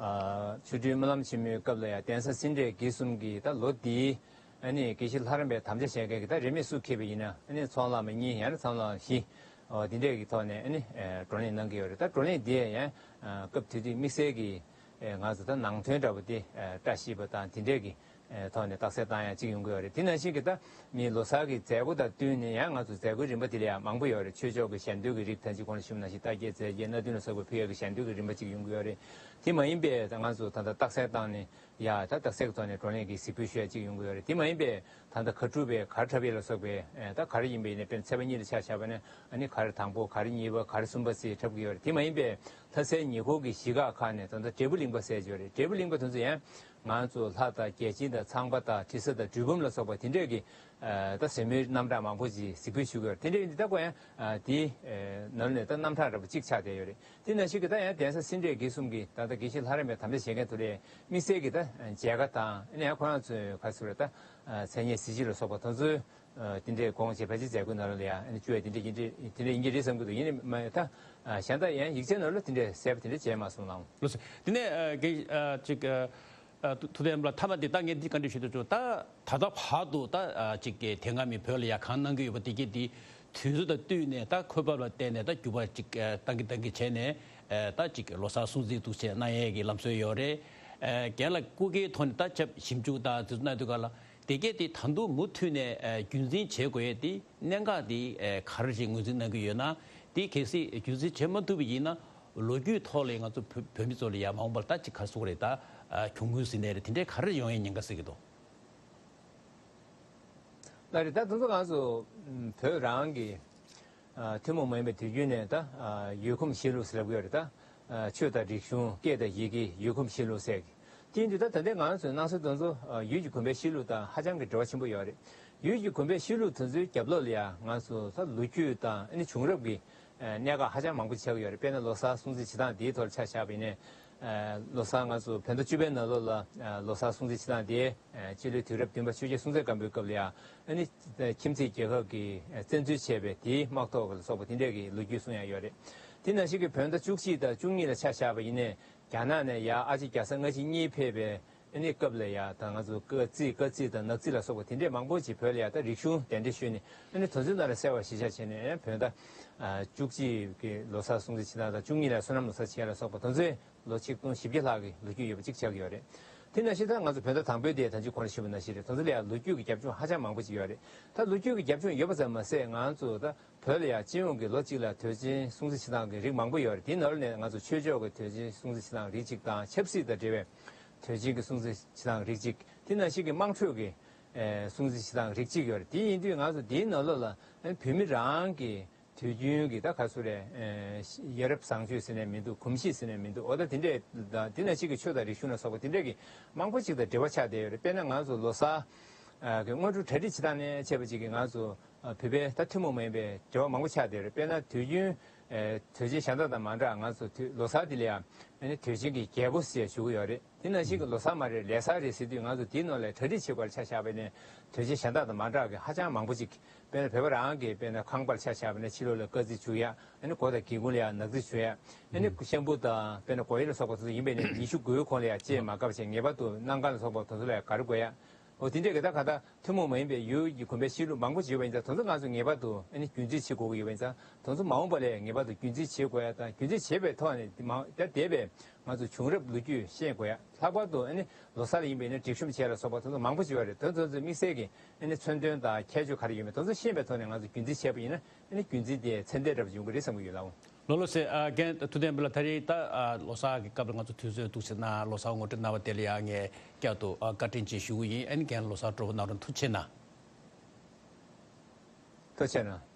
ཨ་ཆོ་འཕྲུལ་སྨོན་ལམ་ཆེན་མོའི་སྐབས་ལ་ཡང་གདན་ས་སེ་འབྲས་དགེ་གསུམ་གྱི་ད་ལོ་འདིའི་ཨ་ནི་དགེ་བཤེས་ལྷ་རམས་པའི་དམ་བཅའ་བཞེས་མཁན་གྱི་ད་རིས་མེད་སུ་འཁེལ་བ་ཡིན་ན་ཨ་ནི་ཚོང་ལམ་གཉིས་ཡང་ན་ཚོང་ལམ་བཞི། འོ་འདི་འདྲས་ཀྱི་ཐོག་ནས་ཨ་ནི་ཨེ་བགྲོ་གླེང་གནང་གི་ཡོད་རེད། ད་བགྲོ་གླེང་འདི་ཡང་ཨ་སྐབས་དེ་དུས་དམིགས་བསལ་གྱི་ཨེ་ང་ཚོ་ད་ནང་དོན་འདྲ་པོ་དེ་ཨེ་བཀྲ་ཤིས་པ་དང་དེ་འདྲས་ཀྱི་ཨེ་ཐོག་ནས་རྟགས་གསལ་བཏང་ཡ་གཅིག་ཡོང་གི་ཡོད་རེད། དེ་ནང་བཞིན་གྱི་ད་མི་ལོ་གསར་གྱི་མཛད་སྒོ་དང་བསྟུན་ནས་ཡང་ང་ཚོ་མཛད་སྒོའི་རིམ་པ་དེ་ལ་ཡང་མང་པོ་ཡོད་རེད། ཆོས་ཕྱོགས་ཀྱི་ཞལ་འདོན་གྱི་རིགས་ད་ཅི་གོང་ལ་ཞུས་པ་ནང་བཞིན་རྟ་སྐྱེལ་རྫས་སྐྱེལ་སྣ་བདུན་ལ་སོགས་པ་ཕུལ་ཡ་གི་ཞལ་འདོན་གྱི་རིམ་པ་གཅིག་ཡོང་གི་ཡོད་རེད། དེ་མ་ཡིན་པའི་ད་ང་ཚོ་ད་ལྟ་རྟགས་གསལ་བཏང་ནས་ཡ་ད་རྟགས་གསལ་གྱི་ཐོག་ནས་བགྲོ་གླེང་གི་གཟིགས་འབུལ་ཞུ་ཡ་གཅིག་ཡོང་གི་ཡོད་རེད། དེ་མ་ཡིན་པའི་ད་ལྟ་གར་འཁྲུག་པའི་གར་འཁྲབ་ཡས་ལ་སོགས་པའི་ཨེ་ད་ག་རེ་ཡིན་པ་ཡིན་ནའི་དཔེར་ན་ཚེས་པ་གཉིས་ལ་ཆ་བཞག་པ་ན་ཨ་ནི་གར་དང་པོ་གར་གཉིས་པ་གར་གསུམ་པ་ཟེར་འཁྲབ་ཀྱི་ཡོད་རེད། དེ་མ་ཡིན་པའི་ལྷ་སའི་ཉེ་འཁོར་གྱི་གཞིས་ཁག་ཁག་ནས་ད་ལྟ་འབྲས་སྤུངས་གླིང་པ་ཟེར་གྱི་ཡོད་རེད། འབྲས་སྤུངས་གླིང་པ་དེ་ཚོ་ཡང་ང་ཚོ་ལྷ་དང་རྒྱལ་ཆེན་དང་ཚངས་པ་དང་དྲི་ཟ་དང་གྲུལ་བུམ་ལ་སོགས་པ་དེ་འདྲས་ཀྱི་ཨ་ད་ཟབ་མོའི་རྣམ་གྲངས་མང་པོ་ཞིག་གཟིགས་འབུལ་ཞུ་གི་ཡོད་རེད། དེ་འདྲས་ཡིན་དུས་ད་ཁོ་ཡང་ཨ་དེའི་ཨ་ནང་ནས་ད་རྣམ་གྲངས་འདྲ་པོ་གཅིག་ཆགས་བསྡད་ཡོད་རེད། དེ་ནང་བཞིན་གྱི་ད་ཡང་གདན་ས་སེ་འབྲས་དགེ་གསུམ་གྱི་ད་ལྟ་དགེ་བཤེས་ལྷ་རམས་པའི་དམ་བཅའ་བཞེས་མཁན་དེ་ཚོ་ལ་དམིགས་བསལ་གྱི་ད་མཇལ་ཁ་དང་ཨ་ནི་ཡང་ཁོ་རང་ཚོའི་ག་ཟེར་རེད་ད་ཨ་མཚན་སྙན་གཟི་བརྗིད་ལ་སོགས་པ་དེ་ཚོའི་ཨ་དེ་འདྲའི་དགོངས་བཞེས་ཕལ་ཆེར་མཛད་སྒོའི་ནང་ལོགས་ལ་ཡང་ཨ་ནི་བཅུག་ཡ་དེ་འདྲ་ཡིན་འདྲ་དེ་འདྲ་ཡིན་གྱི་རེད་བསམ་གྱི་འདུག་ཡིན་ནའི་མ་ད་ཨ་གཞན་དག་ཡང་ཡིག་ཆའི་ནང་ལ་དེ་འདྲའི་གསལ་པོ་དེ་འདྲ་མཇལ་མ་སོང་ལགས། ལགས་སོ། དེ་ནས་ཨ་དགེ་ཨ་ཅིག་ཨ་ཨ་ཐུ་ཐུབ་བསྟན་ལགས། མཐའ་མ་དེ་ད་ངས་འདི་བཀའ་འདྲི་ཞུ་འདོད་བྱུང་། ད་ད་ལྟ་བར་དུ་ད་ཨ་ཅིག་གི་དེ་སྔ་མི་བོད་ལ་ཡ་གང་གནང་གི་ཡོད་པ་དེ་གས་དེ་དུས་ཚོད་དང་བསྟུན་ནས་ད་འཁོས་བབ་ལ་བརྟེན་ནས་ད་འགྱུར་བ་ཅིག་ཨ་བཏང་གི་བཏང་གི་བྱས་ནས་ཨ་ད་ཅིག་ལོ་གསར་སྲུང་བརྩི་འདུག་བྱས་གནང་ཡས་ཀྱི་ལམ་སྲོལ་ཡོད་རེད། ཨ་རྒན་ལགས་སྐུ་སྒེར་ཐོག་ནས་ད་ཆབས་ཞིབ་འཇུག་དང་དེ་ཚོ་གནང་དུས་ག་ལ། དེ་གས་དེ་ད་དུང་མུ་མཐུད་ནས་ཨ་རྒྱུན་འཛིན་བྱེད་དགོས་ཡས་དེ་གནད་འགག་དེ་ཨ་ག་རེ་ཞིག་ངོས་འཛིན་གནང་གི་ཡོད་ན། དེ་གལ་སྲིད་རྒྱུན་འཛིན་བྱེད་མ་ཐུབ་པ་ཡིན་ན་ལོ་རྒྱུས་ཐོག་ལ་ང་ཚོ་བོད་བོད་མི་ཚོ་ལ་ཡ་མ་འོངས་པར་ད་ཅིག་ག་རེ་ཟེར་དགོས་རེད། ད་ཨ་གྱོང་གུན་ཟེར་ནའི་རེད། དེ་འདྲའི་ག་རེ་ཡོང་ཡས་ཉེན་ཁ་ཟེར་གྱི་འདུག་ལགས་རེད། ད་དེ་ཚོ་ང་ཚོ་ཨམ་བོད་རང་གི་ཨ་ཐུན་མོང་མ་ཡིན་པའི་དུས་རྒྱུན་ནས་ད་ཨ་ཡུལ་ཁམས་གཤིས་ལུགས་ཟེར་ལབ་ཀྱི་ཡོད་རེད། ད་ཨ་ཆོས་དང་རིག་གཞུང་སྐད་དང་ཡི་གེ་ཡུལ་ཁམས་གཤིས་ལུགས་ཟེར་གྱི། དེ་ཡིན་དུས་ད་ད་ལྟའི་ང་ཚོའི་སྣང་ཚུལ་དེ་ཚོ་ཨ་ཡུལ་གྱི་གོམས་པའི་གཤིས་ལུགས་དང་ཧ་ཅང་གི་འབྲེལ་བ་ཆེན་པོ་ཡོད་རེད། ཡུལ་གྱི་གོམས་པའི་གཤིས་ལུགས་དེ་ཚོའི་རྒྱབ་ལོགས་ལ་ཡང་ང་ཚོ་ད་ལོ་རྒྱུས་དང་ཨ་ནི་བྱུང་རབས་ཀྱི་ཨ་གནད་འགག་ཧ་ཅང་མང་པོ་ཆགས་ཀྱི་ཡོད་རེད། དཔེར་ན་ལོ་གསར་སྲུང་བརྩི་བྱེད་སྟངས་དེའི་ཐོག་ལ་ཆ་བཞག་པ་ཡིན་ནའི། ཨ་ལོ་གསར་ང་ཚོ་བོད་ཟླ་བཅུ་པའི་ནང་ལོགས་ལ་ཨ་ལོ་གསར་སྲུང་བརྩི་བྱེད་སྟངས་དེ་ཨ་སྤྱི་ལོའི་དུས་རབས་བདུན་པ་ཆོས་རྒྱལ་སྲོང་བཙན་སྒམ་པོའི་སྐབས་ལ་ཡང་ཨ་ནི་ཁྱིམ་མཚེས་རྒྱལ་ཁབ་ཀྱིས་བཙན་འཛུལ་བྱས་པའི་དེའི་དམག་ཐོག་ལ་སོགས་པ་དེ་འདྲས་ཀྱི་ལོ་རྒྱུས་གསུང་ཡ་ཡོད་རེད། དེ་ནང་བཞིན་གྱི་བོད་ཟླ་བཅུ་གཅིག་དང་བཅུ་གཉིས་ལ་ཆ་བཞག་པ་ཡིན་ནའི་རྒྱ་ནག་ནས་ཡར་ཨ་ཕྱི་རྒྱལ་ས་སྔ་ཕྱི་གཉིས་ཕེབས་པའི་ཨ་ནི་སྐབས་ལ་ཡ་ད་ང་ཚོ་སྐ་རྩིས་སྐ་རྩིས་དང་ནག་རྩིས་ལ་སོགས་པ་དེ་འདྲས་མང་པོ་ཅིག་བོད་ལ་ཡ་ད་རིག་གཞུང་གདན་འདྲེན་ཞུས་ནས་ཨ་ནི་དེ་ཚོའི་ནང་ལ་གསལ་བ་གཞིར་བཞག་བྱས་ནས་བོད་ཟླ་ཨ་བཅུ་གཅིག་གི་ལོ་གསར་སྲུང་བརྩི་བྱེད་སྟངས་དང་བཅུ་གཉིས་ལ་སོ་ནམ་ལོ་གསར་བྱེད་ཡ་ལ་སོགས་པ་དེ་ཚོའི་ལོ་ཆིག་སྟོང་བཞི་བརྒྱ་ལྷག་གི་ལོ་རྒྱུས་ཡོད་པ་ཅིག་ཆགས་ཀྱི་ཡོད་རེད། དེ་ནང་བཞིན་ད་ང་ཚོ་བོད་ཟླ་དང་པོའི་དེ་ད་ཅི་གོང་ལ་ཞུས་པ་ནང་བཞིན་རེད། དེ་ཚོ་ལ་ཡང་ལོ་རྒྱུས་ཀྱི་རྒྱབ་ལྗོངས་ཧ་ཅང་མང་པོ་ཅིག་ཡོད་རེད། ད་ལོ་རྒྱུས་ཀྱི་རྒྱབ་ལྗོངས་ཡོད་པ་ཙམ་མ་ཟད་ང་ཚོ་ད་བོད་ལ་ཡང་སྤྱི་ཡོངས་ཀྱི་ལོ་གཅིག་ལ་དུས་ཆེན་སྲུང་བརྩི་བྱེད་སྟངས་ཀྱི་རིགས་མང་པོ་ཡོད་རེད། དེའི་ནང་ལ་ནས་ང་ཚོ་ཆོས་ཕྱོགས་ཀྱི་དུས་ཆེན་སྲུང་བརྩི་བྱེད་སྟངས་རིགས་གཅིག་དང་ཆབ་སྲིད་དང་འབྲེལ་བའི་དུས་ཆེན་གྱི་སྲུང་བརྩི་བྱེད་སྟངས་རིགས་གཅིག་དེ་ནང་བཞིན་གྱི་དམངས་ཁྲོད་ཀྱི་ཨེ་སྲུང་བརྩི་བྱེད་སྟངས་རིགས་གཅིག་ཡོད་རེད། དེ་ཡིན་དུས་ང་ཚོ་དེའི་ནང་ལོགས་ལ་ཨེ་བོད་མི་རང་གི་དུས་རྒྱུན་གྱི་ད་ག་ཚོད་རེད། ཨེ་ཡ་རབས་བཟང་སྤྱོད་ཟེར་ནས་མི་འདུག་གོམས་གཤིས་ཟེར་ནས་མི་འདུག་འོ་ད་དེ་འདྲས་དང་དེ་ནང་བཞིན་གྱི་ཆོས་དང་རིག་གཞུང་ལ་སོགས་པ་དེ་འདྲས་ཀྱི་མང་པོ་ཅིག་དང་འབྲེལ་བ་ཆགས་བསྡད་ཡོད་རེད། དཔེར་ན་ང་ཚོ་ལོ་གསར་ཨ་གི་སྔོན་འགྲོ་གྲ་སྒྲིག་བྱེད་སྟངས་ནས་བྱས་པ་ཅིག་གིས་ང་ཚོ་ཨ་བོད་པའི་ད་ཐུན་མོང་མ་ཡིན་པའི་འབྲེལ་བ་མང་པོ་ཆགས་བསྡད་ཡོད་རེད། དཔེར་ན་དུས་རྒྱུན་ཨེ་དུས་ཆེན་གཞན་དག་དང་མ་འདྲ་ང་ཚོ་དུས་ལོ་གསར་དེ་ལ་ཡང་ཨ་ནི་དུས་ཆེན་གྱི་རྒྱལ་པོ་ཟེར་ཞུ་གི་ཡོད་རེད། དེ་ནང་བཞིན་གྱི་ལོ་གསར་མ་རེད་ལས་གསར་རེད་ཟེར་དུས་ང་ཚོ་དེའི་ནང་ལ་གྲ་སྒྲིག་བྱེད་དགོས་ལ་ཆ་བཞག་པ་ཡིན་ན་དུས་ཆེན་གཞན་དག་དང་མ་འདྲ་གི་ཧ་ཅང་མང་པོ་ཅིག་དཔེར་ན་བོད་པ་རང་གིས་དཔེར་ན་ཁང་པར་ཆ་བཞག་པ་ན་ཕྱི་ལོགས་ལ་སྐར་རྩི་བྱུག་ཡ། ཨ་ནི་སྒོ་དང་སྒེའུ་ཁུང་ལ་ཡང་ནག་རྩི་བྱུག་ཡ། ཨ་ནི་ཤམ་བུ་དང་དཔེར་ན་སྒོ་ཡི་ལ་སོགས་པ་དེ་ཚོ་ཡིན་པས་ནི་ཉི་ཤུ་དགུའི་གོང་ལ་ཡང་ལྕེ་མ་བཀབ་བྱས་ངེས་པར་དུ་སྣ་ཁ་ལ་སོགས་པ་དེ་ཚོ་ལ་ཡང་ག་རེ་དགོས་ཡ། འོ་དེ་འདྲས་ཀྱི་ད་ག་ད་ཐུན་མོང་མ་ཡིན་པའི་ཡུལ་གྱི་གོམས་པའི་གཤིས་ལུགས་མང་པོ་ཅིག་ཡོད་པ་ཡིན་ཙང་དེ་ཚོ་ང་ཚོ་ངེས་པར་དུ་ཨ་ནི་རྒྱུན་འཛིན་བྱེད་དགོས་ཀྱི་ཡོད་པ་ཡིན་ཙང་དེ་ཚོ་མ་འོངས་པ་ལ་ཡང་ངེས་པར་དུ་རྒྱུན་འཛིན་བྱེད་དགོས་ཡ་དང་རྒྱུན་འཛིན་བྱེད་པའི་ཐོག་ནས་མ་ད་འདས་པའི་ང་ཚོ་བྱུང་རབས་ལོ་རྒྱུས་ཤེས་དགོས་ཡ། ལྷག་པར་དུ་ཨ་ནི་ལོ་གསར་ལ་ཡིན་པའི་ནི་སྒྲིག་གཤོམ་བྱས་ལ་སོགས་པ་དེ་ཚོ་མང་པོ་ཞིག་ཡོད་རེད། དེ་ཚོ་ཚོ་དམིགས་བསལ་གྱི་ཨ་ནི་མཚོན་དོན་དང་ཁྱད་ཆོས་ག་རེ་ཡོད་མེད་དེ་ཚོ་ཤེས་པའི་ཐོག་ནས་ང་ཚོ་རྒྱུན་འཛིན་བྱས་པ་ཡིན་ན་ཨ་ནི་རྒྱུན་འཛིན་དེ་ཚད་ལྡན་འདྲ་པོ་ཡོང་གི་རེད་བསམ་གྱི་ཡོད་ལགས། ལགས་ལགས་སེ། ཨ་རྒན་ཐུབ་བསྟན་ལགས་ད་རེས་ད་ཨ་ལོ་གསར་གྱི་སྐབས་ལ་ང་ཚོ་དུས་ཚོད་འདུག་ཟེར་ན་ལོ་གསར་ངོ་སྤྲོད་གནང་བ་དེ་ལ་ཡང་ངས་བསྐྱར་དུ་ཨ་བཀའ་དྲིན་ཆེ་ཞུ་གི་ཡིན། ཨ་ནི་རྒན་ལོ་གསར་སྤྲོ་པོ་གནང་རོགས་ཐུགས་རྗེ་གནང་། ཐུགས་རྗེ་གནང་།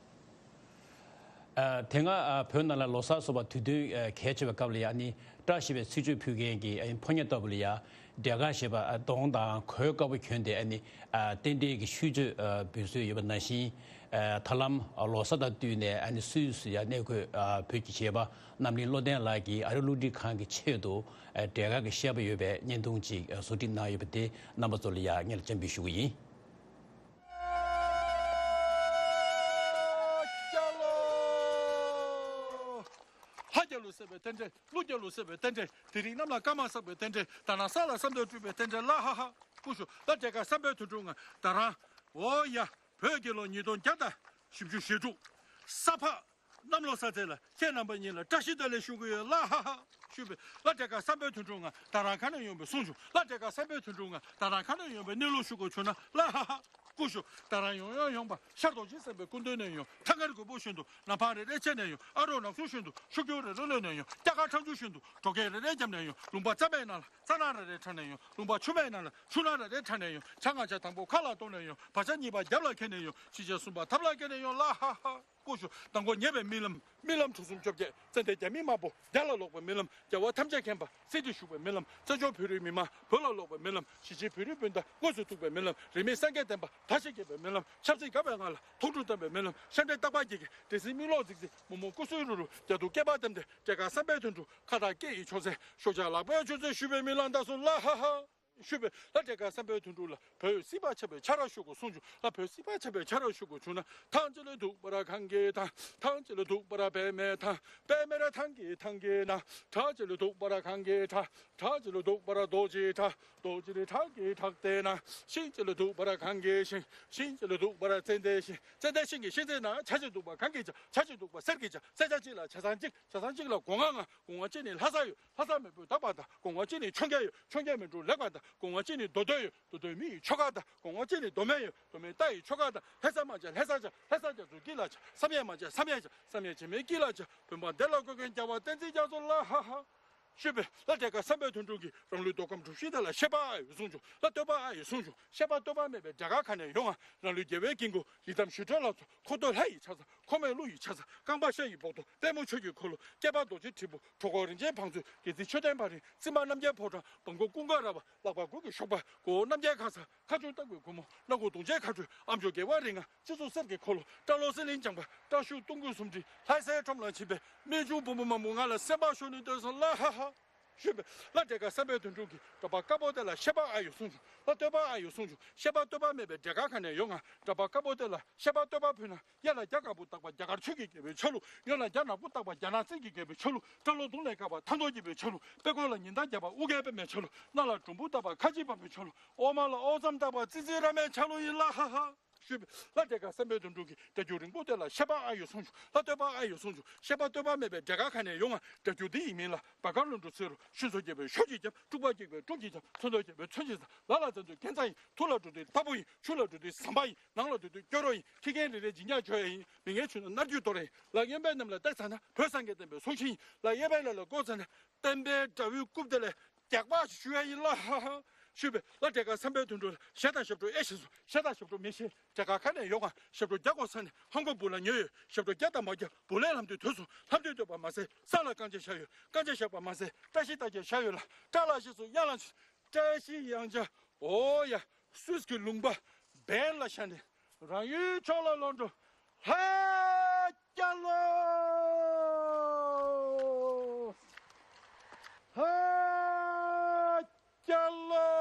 ཨ་དེ་སྔ་ཨ་བོད་ནང་ལ་ལོ་གསར་སོགས་པ་དུས་སྟོན་ཨ་གལ་ཆེ་བའི་སྐབས་ལ་ཡང་ནི་བཀྲ་ཤིས་པའི་ཚིག་བརྗོད་ཕུལ་མཁན་གྱི་ཨ་ཕོ་ཉ་ལྟ་བུ་ལ་ཡང་འབྲས་དཀར་ཞེས་པ་ཨ་གདོང་དང་གོས་དཀར་པོ་གྱོན་ཏེ་ཨ་ནི་ཨ་རྟེན་འབྲེལ་གྱི་ཤུལ་བརྗོད་ཨ་འབུལ་སྲོལ་ཡོད་པ་ནང་བཞིན་ཨ་ད་ལམ་ཨ་ལོ་གསར་དང་བསྟུན་ནས་ཨ་ནི་སུད་སི་ཡང་གནས་འཁོད་ཨ་བོད་ཀྱི་གཞས་པ་རྣམ་གླིང་བློ་ལྡན་ལགས་ཀྱིས་ཨ་རི་གློག་འཕྲིན་ཁང་གི་ཆེད་དུ་ཨ་འབྲས་དཀར་གྱི་བཤད་པ་ཡོད་པའི་བརྙན་ཐུང་ཅིག་ཨ་བཟོ་སྒྲིག་གནང་ཡོད་པ་དེ་རྣམ་པ་ཚོ་ལ་ཡང་སྙན་ལ་འཆམ་འབུལ་ཞུ་གི་ཡིན། ལྷ་རྒྱལ་ལོ་ཟེར་བའི་རྟེན་འབྲེལ། ཀླུ་རྒྱལ་ལོ་ཟེར་བའི་རྟེན་འབྲེལ། དེ་རིང་གནམ་ལ་སྐར་མ་བསགས་པའི་རྟེན་འབྲེལ། ད་རང་ས་ལ་བསམ་དོན་འགྲུབ་པའི་རྟེན་འབྲེལ། ལ་ཧ་ཧ། ཀུ་ཤུ། ལ་འབྲས་དཀར་བསམ་འཕེལ་དོན་གྲུབ་ང་ད་རང་། འོ་ཡ། བོད་རྒྱལ་ལོ་ཉིས་སྟོང་བརྒྱ་དང་བཞི་བཅུ་ཞེ་དྲུག་ས་ཕག་གནམ་ལོ་ས་ཚེས་ལ་ཁྱེད་རྣམ་པ་གཉིས་ལ་བཀྲ་ཤིས་བདེ་ལེགས་ཞུ་གི་ཡོད། ལ་ཧ་ཧ། ཞུས་པས། ལ་འབྲས་དཀར་བསམ་འཕེལ་དོན་གྲུབ་ང་ད་རང་ག་ནས་ཡོང་བའི་གསུང་བྱུང་། ལ་འབྲས་དཀར་བསམ་འཕེལ་དོན་གྲུབ་ང་ད་རང་ག་ནས་ཡོང་བའི་གནས་ལུགས་ཞུ་དགོས་བྱུང་ན། ལ་ཧ་ཧ། ཀུ་ཤུ། ད་རང་ཡོང་ཡོང་ཡོང་པ་ཤར་རྡོ་རྗེ་སེམས་དཔའི་སྐུ་མདུན་ནས་ཡོང་། ཐང་དཀར་རྒོད་པོ་བཞིན་དུ་ནམ་འཕང་རེ་རེ་ཕྱེ་ནས་ཡོང་། ཨ་རོགས་ནག་ཚོ་བཞིན་དུ་ཤུགས་རྒྱུག་རེ་རེ་གློད་ནས་ཡོང་། སྐྱ་ཀ་ཁྲ་འཇུ་བཞིན་དུ་གྲོགས་སྐད་རེ་རེ་བརྒྱབ་ནས་ཡོང་། ལུང་པ་གཙང་མའི་ནང་ལ་རྩྭ་ནག་རེ་རེ་འཁྲབ་ནས་ཡོང་། ལུང་པ་ཆུ་མའི་ནང་ལ་ཆུ་ནག་རེ་རེ་འཁྲབ་ནས་ཡོང་། བྱ་ང་བྱ་དང་པོ་ཁ་ལ་གཏོང་ནས་ཡོང་། བར་ཆ་གཉིས་པ་རྒྱབ་ལ་འཁྱེར་ནས་ཡོང་། བཞི་ཆ་གསུམ་པ་ཐབ་ལ་འཁྱེར་ནས་ཡོང་། ལ་ཧ་ཧ། ཀུ་ཤུ། མདང་དགོང་ཉེ་བའི་རྨི་ལམ། རྨི་ལམ་གྲུ་གསུམ་བཅོ་བརྒྱད། ཙན་དན་རྒྱ་མི་དམར་པོ་རྒྱ་ལ་ལོག་པའི་རྨི་ལམ། རྒྱལ་བ་ཐམས་ཅད་མཁྱེན་པ་སྲིད་དུ་བཞུགས་པའི་རྨི་ལམ། བཙན་བྱོལ་བོད་རིགས་མི་དམངས་བོད་ལ་ལོག་པའི་རྨི་ལམ། གཞིས་བྱེས་བོད་རིགས་སྤུན་ཟླ་དངོས་སུ་ཐུག་པའི་རྨི་ལམ། རིས་མེད་སངས་རྒྱས་བསྟན་པ་དར་ཞིང་རྒྱས་པའི་རྨི་ལམ། ཆབ་སྲིད་དགའ་བའི་ངང་ལ་ཐུགས་སྤྲོ་བཏང་བའི་རྨི་ལམ། ཤམ་འདྲེས་རྟག་པར་རྒྱས་ཀྱི་འདྲེ་སྲིན་མིག་ལོག་རྫིག་རྫིག་མུ་མུ་སྐུ་གསོན་རུ་རུ་རྒྱ་སྡུག་སྐེད་པར་བསྡམས་ཏེ། འབྲས་དཀར་བསམ་འཕེལ་དོན་གྲུབ་ཁ་བཏགས་སྐེ་ཡི་མཆོག་སྲེད། ཞོགས་ཇ་ལག་པས་མཆོད་རྫས་ཞུ་བའི་རྨི་ལམ་དང་སོང་། ལ་ཧ་ཧ། ཞུས་པས། ལ་འབྲས་དཀར་བསམ་འཕེལ་དོན་གྲུབ་ལ་བོད་སྲིད་པ་ཆགས་པའི་ཆ་རོགས་ཞུ་དགོས་གསུངས་བྱུང་། ལ་བོད་སྲིད་པ་ཆགས་པའི་ཆ་རོགས་ཞུ་དགོས་བྱུང་ན། ཐང་གཅིག་ལ་འདུག་པར་གངས་ཀྱི་ཐང་། ཐང་གཅིག་ལ་འདུག་པར་པདྨའི་ཐང་། པདྨའི་ཐང་གི་ཐང་གི་ནང་། བྲག་གཅིག་ལ་འདུག་པར་གངས་ཀྱི་བྲག། བྲག་གཅིག་ལ་འདུག་པར་རྡོ་རྗེའི་བྲག། རྡོ་རྗེའི་བྲག་གི་བྲག་དེ་ན། ཤིང་གཅིག་ལ་འདུག་པར་གངས་ཀྱི་ཤིང་། ཤིང་གཅིག་ལ་འདུག་པར་ཙན་དན་ཤིང་། ཙན་དན་ཤིང་གི་ཤིང་རྩེ་ན། བྱ་གཅིག་འདུག་པར་གངས་ཀྱི་བྱ། བྱ་གཅིག་འདུག་པར་གསེར་གྱི་བྱ། གསེར་བྱ་གཅིག་ལ་བྱ་ཚང་གཅིག། བྱ་ཚང་གཅིག་ལ་སྒོ་ང་ལྔ། སྒོ་ང་གཅིག་ནི་ལྷ་ས་ཡོད། ལྷ་ས་མེས་པོ་དག་པ་དང་། སྒོ་ང་གཅིག་ནི་འཕྱོངས་རྒྱས་ཡོད། འཕྱོངས་རྒྱས་མེ་འབྲུག་ལེགས་པ་དང་། སྒོ་ང་གཅིག་ནི་མདོ་སྟོད་ཡོད། མདོ་སྟོད་མི་ཡི་ཆོལ་ཁ་དང་། སྒོ་ང་གཅིག་ནི་མདོ་སྨད་ཡོད། མདོ་སྨད་རྟ་ཡི་ཆོལ་ཁ་དང་། ལྷ་ས་མ་བྱ་ལྷ་ས་བྱ། ལྷ་ས་རྒྱ་མཚོའི་དཀྱིལ་ལ་བྱ། བསམ་ཡས་མ་བྱ་བསམ་ཡས་བྱ། བསམ་ཡས་བྱེ་མའི་དཀྱིལ་ལ་བྱ། བོད་འབངས་བདེ་ལ་འགོད་མཁན་རྒྱལ་བ་བསྟན་འཛིན་རྒྱ་མཚོ་ལ་ཧ་ཧ། ཞུས་པས། ལ་འབྲས་དཀར་བསམ་འཕེལ་དོན་གྲུབ་ཀྱིས་རང་ལུས་མདོ་ཁམས་གྲུ་བཞི་དེ་ལ་བཤད་པ་ཨ་ཡོད་གསུངས་བྱུང་། ལ་བསྟོད་པ་ཨ་ཡོད་གསུངས་བྱུང་། བཤད་པ་བསྟོད་པ་མེད་པའི་འབྲས་དཀར་ག་ནས་ཡོང་ང་། རང་ལུས་རྒྱལ་བའི་དཀྱིལ་འཁོར་ཡི་དམ་ཞི་ཁྲོའི་ལྷ་ཚོགས། འཁོར་སྟོད་ལྷ་ཡི་ཕྱག་འཚལ། འཁོར་མོས་ཀླུ་ཡི་ཕྱག་འཚལ། རྐང་པ་ཤ་ཡི་སྦོགས་ཐོག་པད་མོ་ཆོས་ཀྱི་འཁོར་ལོ། སྐེད་པར་རྡོ་རྗེ་དྲིལ་བུ། གྲོགས་ཁོག་རིན་ཆེན་བང་མཛོད། སྒལ་ཚིགས་མཆོད་རྟེན་ཕ་རི། རྩིབས་མ་རྣམ་རྒྱལ་ཕོ་བྲང་། སྦྲམ་མགོ་ཀུན་དགའ་ར་བ། ལག་པ་དགུ་གི་ཤོག་པ། མགོ་བོ་རྣམ་རྒྱལ་ཁ་ས། ཁ་ཆུང་སྟག་གི་གུར་མོ། སྣ་ཁུག་དུང་ཅན་ཁ་སྤྲོད། ཨ་མཆོག་རྒྱལ་བ་རིགས་ལྔ། སྤྱི་གཙུག་གསེར་གྱི་འཁོར་ལོ། སྐྲ་ལོ་གསེར་གླིང་ལྗང་པ། སྐྲ་ཤུལ་སྟོང་སྐུད་སུམ་སྒྲིལ། ལྷ་སའི་ཁྲོམ་ལ་ཕྱིན་པའི་རྨད་བྱུང་བུ་མོ་མ་མོ་ང་ལ་སེམས་པ་ཤོར་ནས་སྡོད་སོང་། ལ་ཧ་ཧ། ཞུས་པས། ལ་འབྲས་དཀར་བསམ་འཕེལ་དོན་གྲུབ་ཀྱིས་འགྲམ་པ་དཀར་པོ་དེ་ལ་བཤད་པ་ཨ་ཡོད་གསུངས་བྱུང་། ལ་བསྟོད་པ་ཨ་ཡོད་གསུངས་བྱུང་། བཤད་པ་བསྟོད་པ་མེད་པའི་འབྲས་དཀར་ག་ནས་ཡོང་ང་། འགྲམ་པ་དཀར་པོ་དེ་ལ་བཤད་པ་བསྟོད་པ་ཕུལ་ན། གཡས་ལ་རྒྱ་དཀར་པོ་བཏགས་པ་རྒྱ་གར་ཆོས་ཀྱི་རྒྱལ་པོའི་ཆ་ལུགས། གཡོན་ལ་རྒྱ་ནག་པོ་བཏགས་པ་རྒྱ་ནག་བཙན་གྱི་རྒྱལ་པོའི་ཆ་ལུགས། སྐྲ་ལོ་གདོང་ལས་དཀར་བ་ཐང་སྟོང་རྒྱལ་པོའི་ཆ་ལུགས། དཔྲལ་མགོ་ལ་ཉི་ཟླ་བརྒྱབ་པ་ཨོ་རྒྱན་པདྨའི་ཆ་ལུགས། སྣ་ལ་འབྲོང་བུ་བཏགས་པ་ཁ་ཆེ་བམ་པའི་ཆ་ལུགས། འོག་མ་ལ་ཨོ་ཙམ་བཏགས་པ་ཙི་ཙི་ར་མའི་ཆ་ལུགས་ཡིན། ལ་ཧ་ཧ། ཞུས་པས། ལ་འབྲས་དཀར་བསམ་འཕེལ་དོན་གྲུབ་ཀྱིས་སྒྲ་སྒྱུར་རིང་པོ་དེ་ལ་བཤད་པ་ཨ་ཡོད་གསུངས་བྱུང་། ལ་བསྟོད་པ་ཨ་ཡོད་གསུངས་བྱུང་། བཤད་པ་བསྟོད་པ་མེད་པའི་འབྲས་དཀར་ག་ནས་ཡོང་ང་། སྒྲ་སྒྱུར་འདི་ཡི་མིང་ལ། བ་དཀར་ལྷུན་གྲུབ་ཟེར་རོ། ཤུན་སོགས་རྒྱས་པའི་ཤོག་གཅིག་རྒྱབ། དཀྲུག་པ་རྒྱས་པའི་དཀྲུག་གཅིག་རྒྱབ། ཚོན་མདོག་རྒྱས་པའི་ཚོན་གྱིས་ཟ། ལ་ལ་བཙན་དུ་ཁྱད་མཚར་ཡིན། ཐུགས་ལ་འགྲོ་དུས་ལྟ་བུ་ཡིན། ཆུ་ལ་འགྲོ་དུས་ཟམ་པ་ཡིན། ནང་ལ་འགྲོ་དུས་སྐྱོ་རོགས་ཡིན། ཁྱི་རྒན་རེ་རེ་འཇིགས་ཉག་བྱོས་ཡ་ཡིན། མི་ངན་ཆུ་ནང་སྣར་རྒྱུ་གཏོར་ཡ་ཡིན། ལ་རྔོན་པའི་གནམ་ལ་བཏེགས་ཚར་ན། བོད་སངས་རྒྱས་བསྟན་པའི་སྲོག་ཤིང་ཡིན། ལ་གཡས་པའི་ལ་ལ་བསྐོར་ཚར་ན། བསྟན་པའི་དགྲ་བོའི་རྐུབ་དེ་ལ་རྒྱག་པ་ཞུ་ཡ་ཡིན། ལ་ཧ་ཧ། ཞུས་པས། ལ་འབྲས་དཀར་བསམ་འཕེལ་དོན་གྲུབ་ལ་གཞས་དང་ཞབས་བྲོ་ཨེ་ཤེས་སོ། གཞས་དང་ཞབས་བྲོ་མི་ཤེས། འབྲས་དཀར་ག་ནས་ཡོང་ང་། ཞབས་བྲོ་རྒྱག་དགོས་ས་ནས་ཧོང་ཀོང་བུ་ལ་ཉོས་ཡོད། ཞབས་བྲོ་རྒྱག་དང་མ་རྒྱག་བུ་ལས་ལྷམ་མདོས་དོད་སོང་། ལྷམ་མདོས་དོད་པ་མ་ཟད་ས་ལ་རྐང་རྗེས་བཞག་ཡོད། རྐང་རྗེས་བཞག་པ་མ་ཟད་བཀྲ་ཤིས་རྟགས་བརྒྱད་བཞག་ཡོད་ལ། བཀྲ་ལ་ཤིས་སུ་གཡང་ལ་ཆུ། བཀྲ་ཤིས་གཡང་ཆ། འོ་ཡ། སུད་སི་གི་ལུང་པ་བན་ལ་བཞག་ནས། རང་ཡུལ་ཕྱོགས་ལ་ལོག་འགྲོ། ལྷ་རྒྱལ་ལོ། ལྷ་རྒྱལ་ལོ།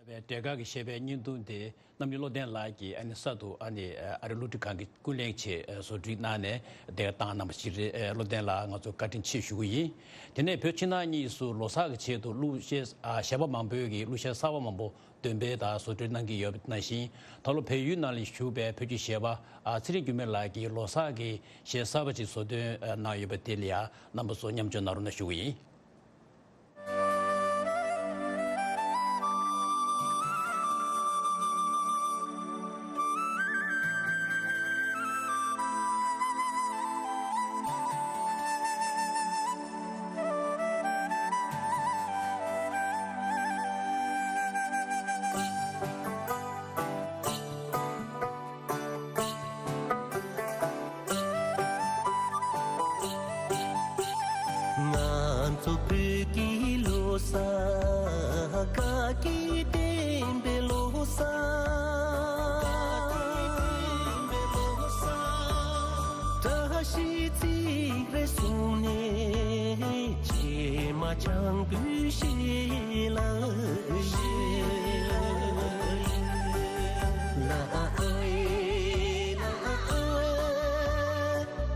པའི་འབྲས་དཀར་གྱི་བཤད་པའི་བརྙན་ཐུང་དེ་རྣམ་གྲོལ་བློ་ལྡན་ལགས་ཀྱིས་ཨ་ནི་གསར་དུ་ཨ་ནི་ཨ་རི་སློབ་ཁྲིད་ཁང་གི་ཀུན་གླེང་ཆེད་བཟོ་སྐྲུན་གནང་ནས་དེ་བཏང་གནང་བ་ཞིག་རེད། བློ་ལྡན་ལགས་ང་ཚོ་བཀའ་དྲིན་ཆེ་ཞུ་གི་ཡིན། དེ་ནས་བོད་ཕྱི་ནང་གཉིས་སུ་ལོ་གསར་གྱི་ཆེད་དུ་གླུ་གཞས་གཞས་པ་མང་པོས་ཀྱི་གླུ་གཞས་གསར་པ་མང་པོ་འདོན་སྤེལ་དང་བཟོ་སྐྲུན་གནང་གི་ཡོད་པ་ནང་བཞིན། ད་ལོ་བལ་ཡུལ་ནང་ལ་བཞུགས་པའི་བོད་ཀྱི་གཞས་པ་ཚེ་རིང་འགྱུར་མེད་ལགས་ཀྱིས་ལོ་གསར་གྱི་གཞས་གསར་པ་ཅིག་བཟོ་འདོན་གནང་ཡོད་པ་དེ་ལ་ཡང་རྣམ་པ་ཚོ་མཉམ་སྤྱོད་གནང་རོགས་གནང་ཞུ་གི་ཡིན། བསྟན་པའི་བློ་བཟང་། བཀྲ་ཤིས་རྩིས་རེ་ཟུང་ནས། བྱེ་མ་ཆང་བུ་ཞིག་ལ་ཞིག་ལ་ཨེ་ལ་ཨེ།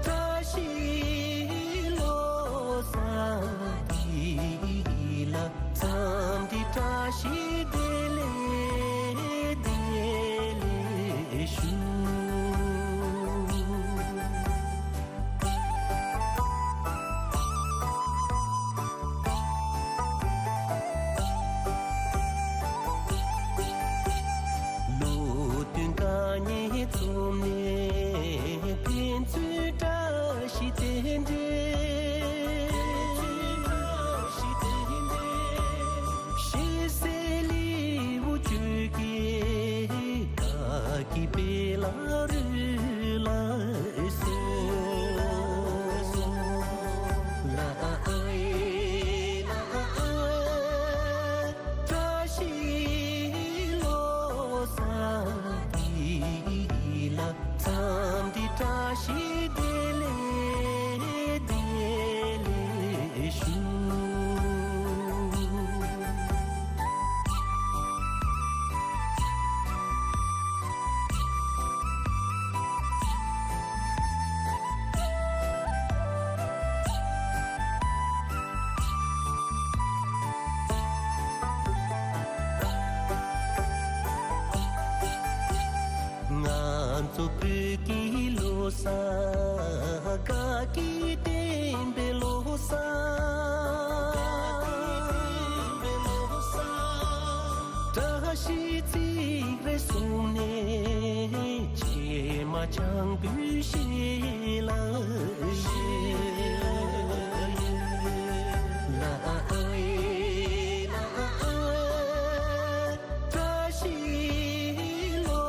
བཀྲ་ཤིས་བློ་བཟང་འདི་ལ་འཚམས་འདྲི་བཀྲ་ཤིས་བདེ་ལེགས་བདེ་ལེགས་ཞུ། ལོ་བདུན་ག་ཉེ་འཛོམས་ནས། ཕན་ཚུན་བཀྲ་ཤིས་རྟེན་འབྲེལ། ཤེས་གསལ་ལེའུ་བཅུ་གི་བདག་གི་དཔེ་ལ་རོལ་ལ་གསོལ། ལ་ཨེ་ལ་ཨེ། བཀྲ་ཤིས་བློ་བཟང་འདི་ལ་འཚམས་འདྲི་བཀྲ་ཤིས་བདེ་ལེགས་བདེ་ལེགས་ཞུ། ང་ཚོ་བོད་ཀྱི་བློ་བཟང་། དགའ་སྐྱིད་ལྡན་པའི་བློ་བཟང་། བཀྲ་ཤིས་རྩིས་རེ་ཟུང་ནས། བྱེ་མ་ཆང་བུ་ཞིག་ལ་ཞིག་ལ་ཨེ་ལ་ཨེ། བཀྲ་ཤིས་བློ་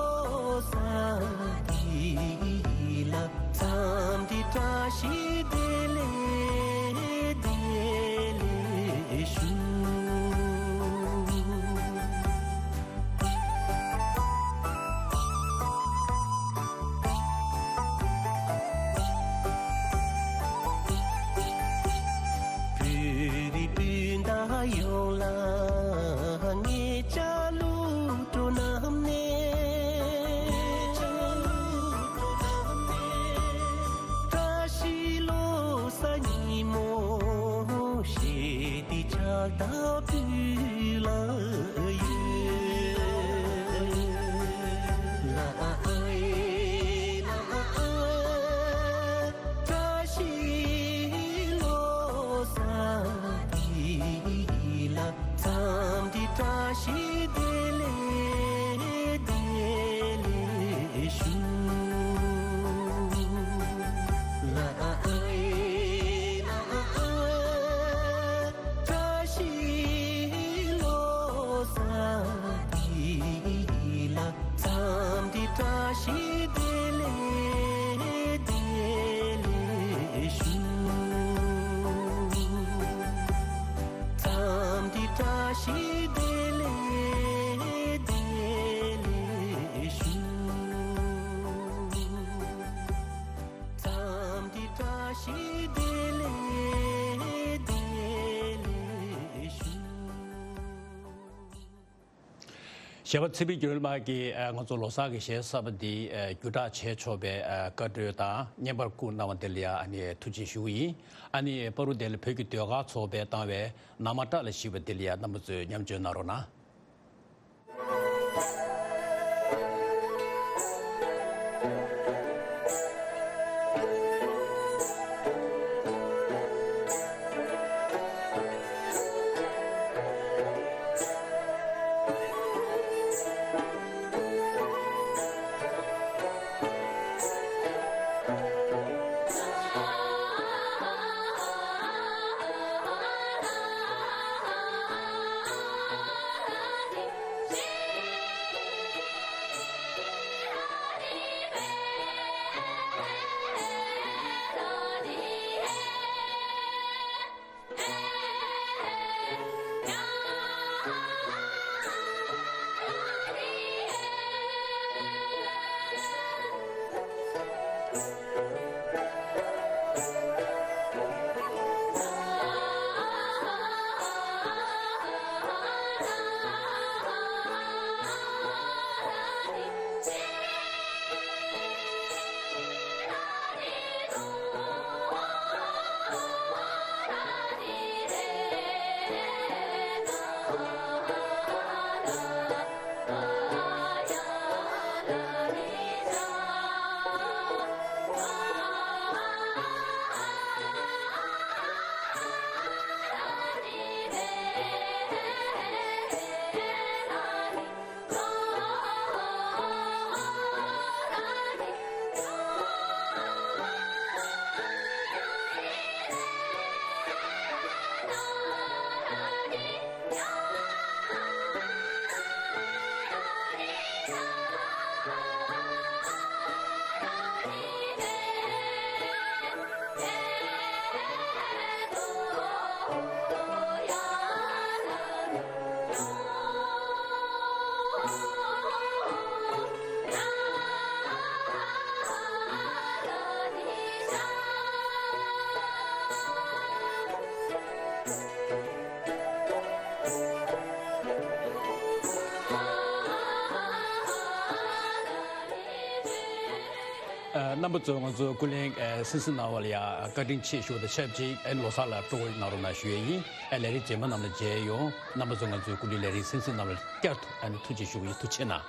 བཟང་འདི་ལ་འཚམས་འདྲི་བཀྲ་ཤིས་བདེ་ལེགས་བདེ་ལེགས་ཞུ། བོད་རིགས་སྤུན་ཟླ་ཡོངས་ལ་ངེད་ཅག་གླུ་བྲོ་བསྣམས་ནས། བཀྲ་ཤིས་བློ་བཟང་ཉིན་མོ་བཞད་དེ་ཕྱག་དར་ཕུལ་ལ་ཡོད། ལ་ཨེ་ལ་ཨེ། བཀྲ་ཤིས་བློ་བཟང་འདི་ལ་འཚམས་འདྲི་བཀྲ་ཤིས་བདེ་ལེགས་བདེ་ལེགས་ཞུ། ལ་ཨེ་ལ་ཨེ། བཀྲ་ཤིས་བློ་བཟང་འདི་ལ་འཚམས་འདྲི་བཀྲ་ཤིས་བདེ་ལེགས་བདེ་ལེགས་ཞུ། འཚམས་འདྲི་བཀྲ་ཤིས་བདེ་ལེགས་བདེ་ལེགས་ཞུ། འཚམས་འདྲི་བཀྲ་ཤིས་བདེ་ལེགས་བདེ་ལེགས་ཞུ། གཞས་པ་ཚེ་འཕེལ་འགྱུར་མེད་ལགས་ཀྱིས་ཨ་ང་ཚོ་ལོ་གསར་གྱི་གཞས་གསར་པ་འདི་ཨ་བརྒྱུད་བསྒྲགས་བྱས་ཆོག་པའི་ཨ་བཀའ་འཁྲོལ་དང་བརྙན་པར་བསྐུར་གནང་བ་དེ་ལ་ཡང་ཨ་ནི་ཐུགས་རྗེ་ཞུ་གི་ཡིན། ཨ་ནི་བར་དུ་དེ་ལ་བོད་ཀྱི་ཟློས་གར་ཚོགས་པས་བཏང་བའི་ནང་མ་སྐྲ་ལ་བཤིག་པ་འདི་ལ་ཡང་རྣམ་པ་ཚོས་མཉམ་སྤྱོད་གནང་རོགས་གནང་། རྣམ་པ་ཚོ་ང་ཚོ་ཀུན་གླེང་གསན་གཟིགས་གནང་བ་ལ་ཡང་བཀའ་དྲིན་ཆེ་ཞུ་བ་དང་ཆབས་ཅིག་ཨ་ནི་ལོ་གསར་ལ་སྤྲོ་པོ་གནང་རོགས་གནང་ཞུ་ཡས་ཡིན། ཨ་ལས་རིགས་རྗེས་མ་རྣམས་ལ་མཇལ་ཡོང་། རྣམ་པ་ཚོ་ང་ཚོའི་ཀུན་གླེང་ལས་རིགས་གསན་གཟིགས་གནང་བ་ལ་བསྐྱར་དུ་ཨ་ནི་ཐུགས་རྗེ་ཞུ་གི་ཡིན། ཐུགས་རྗེ་གནང་།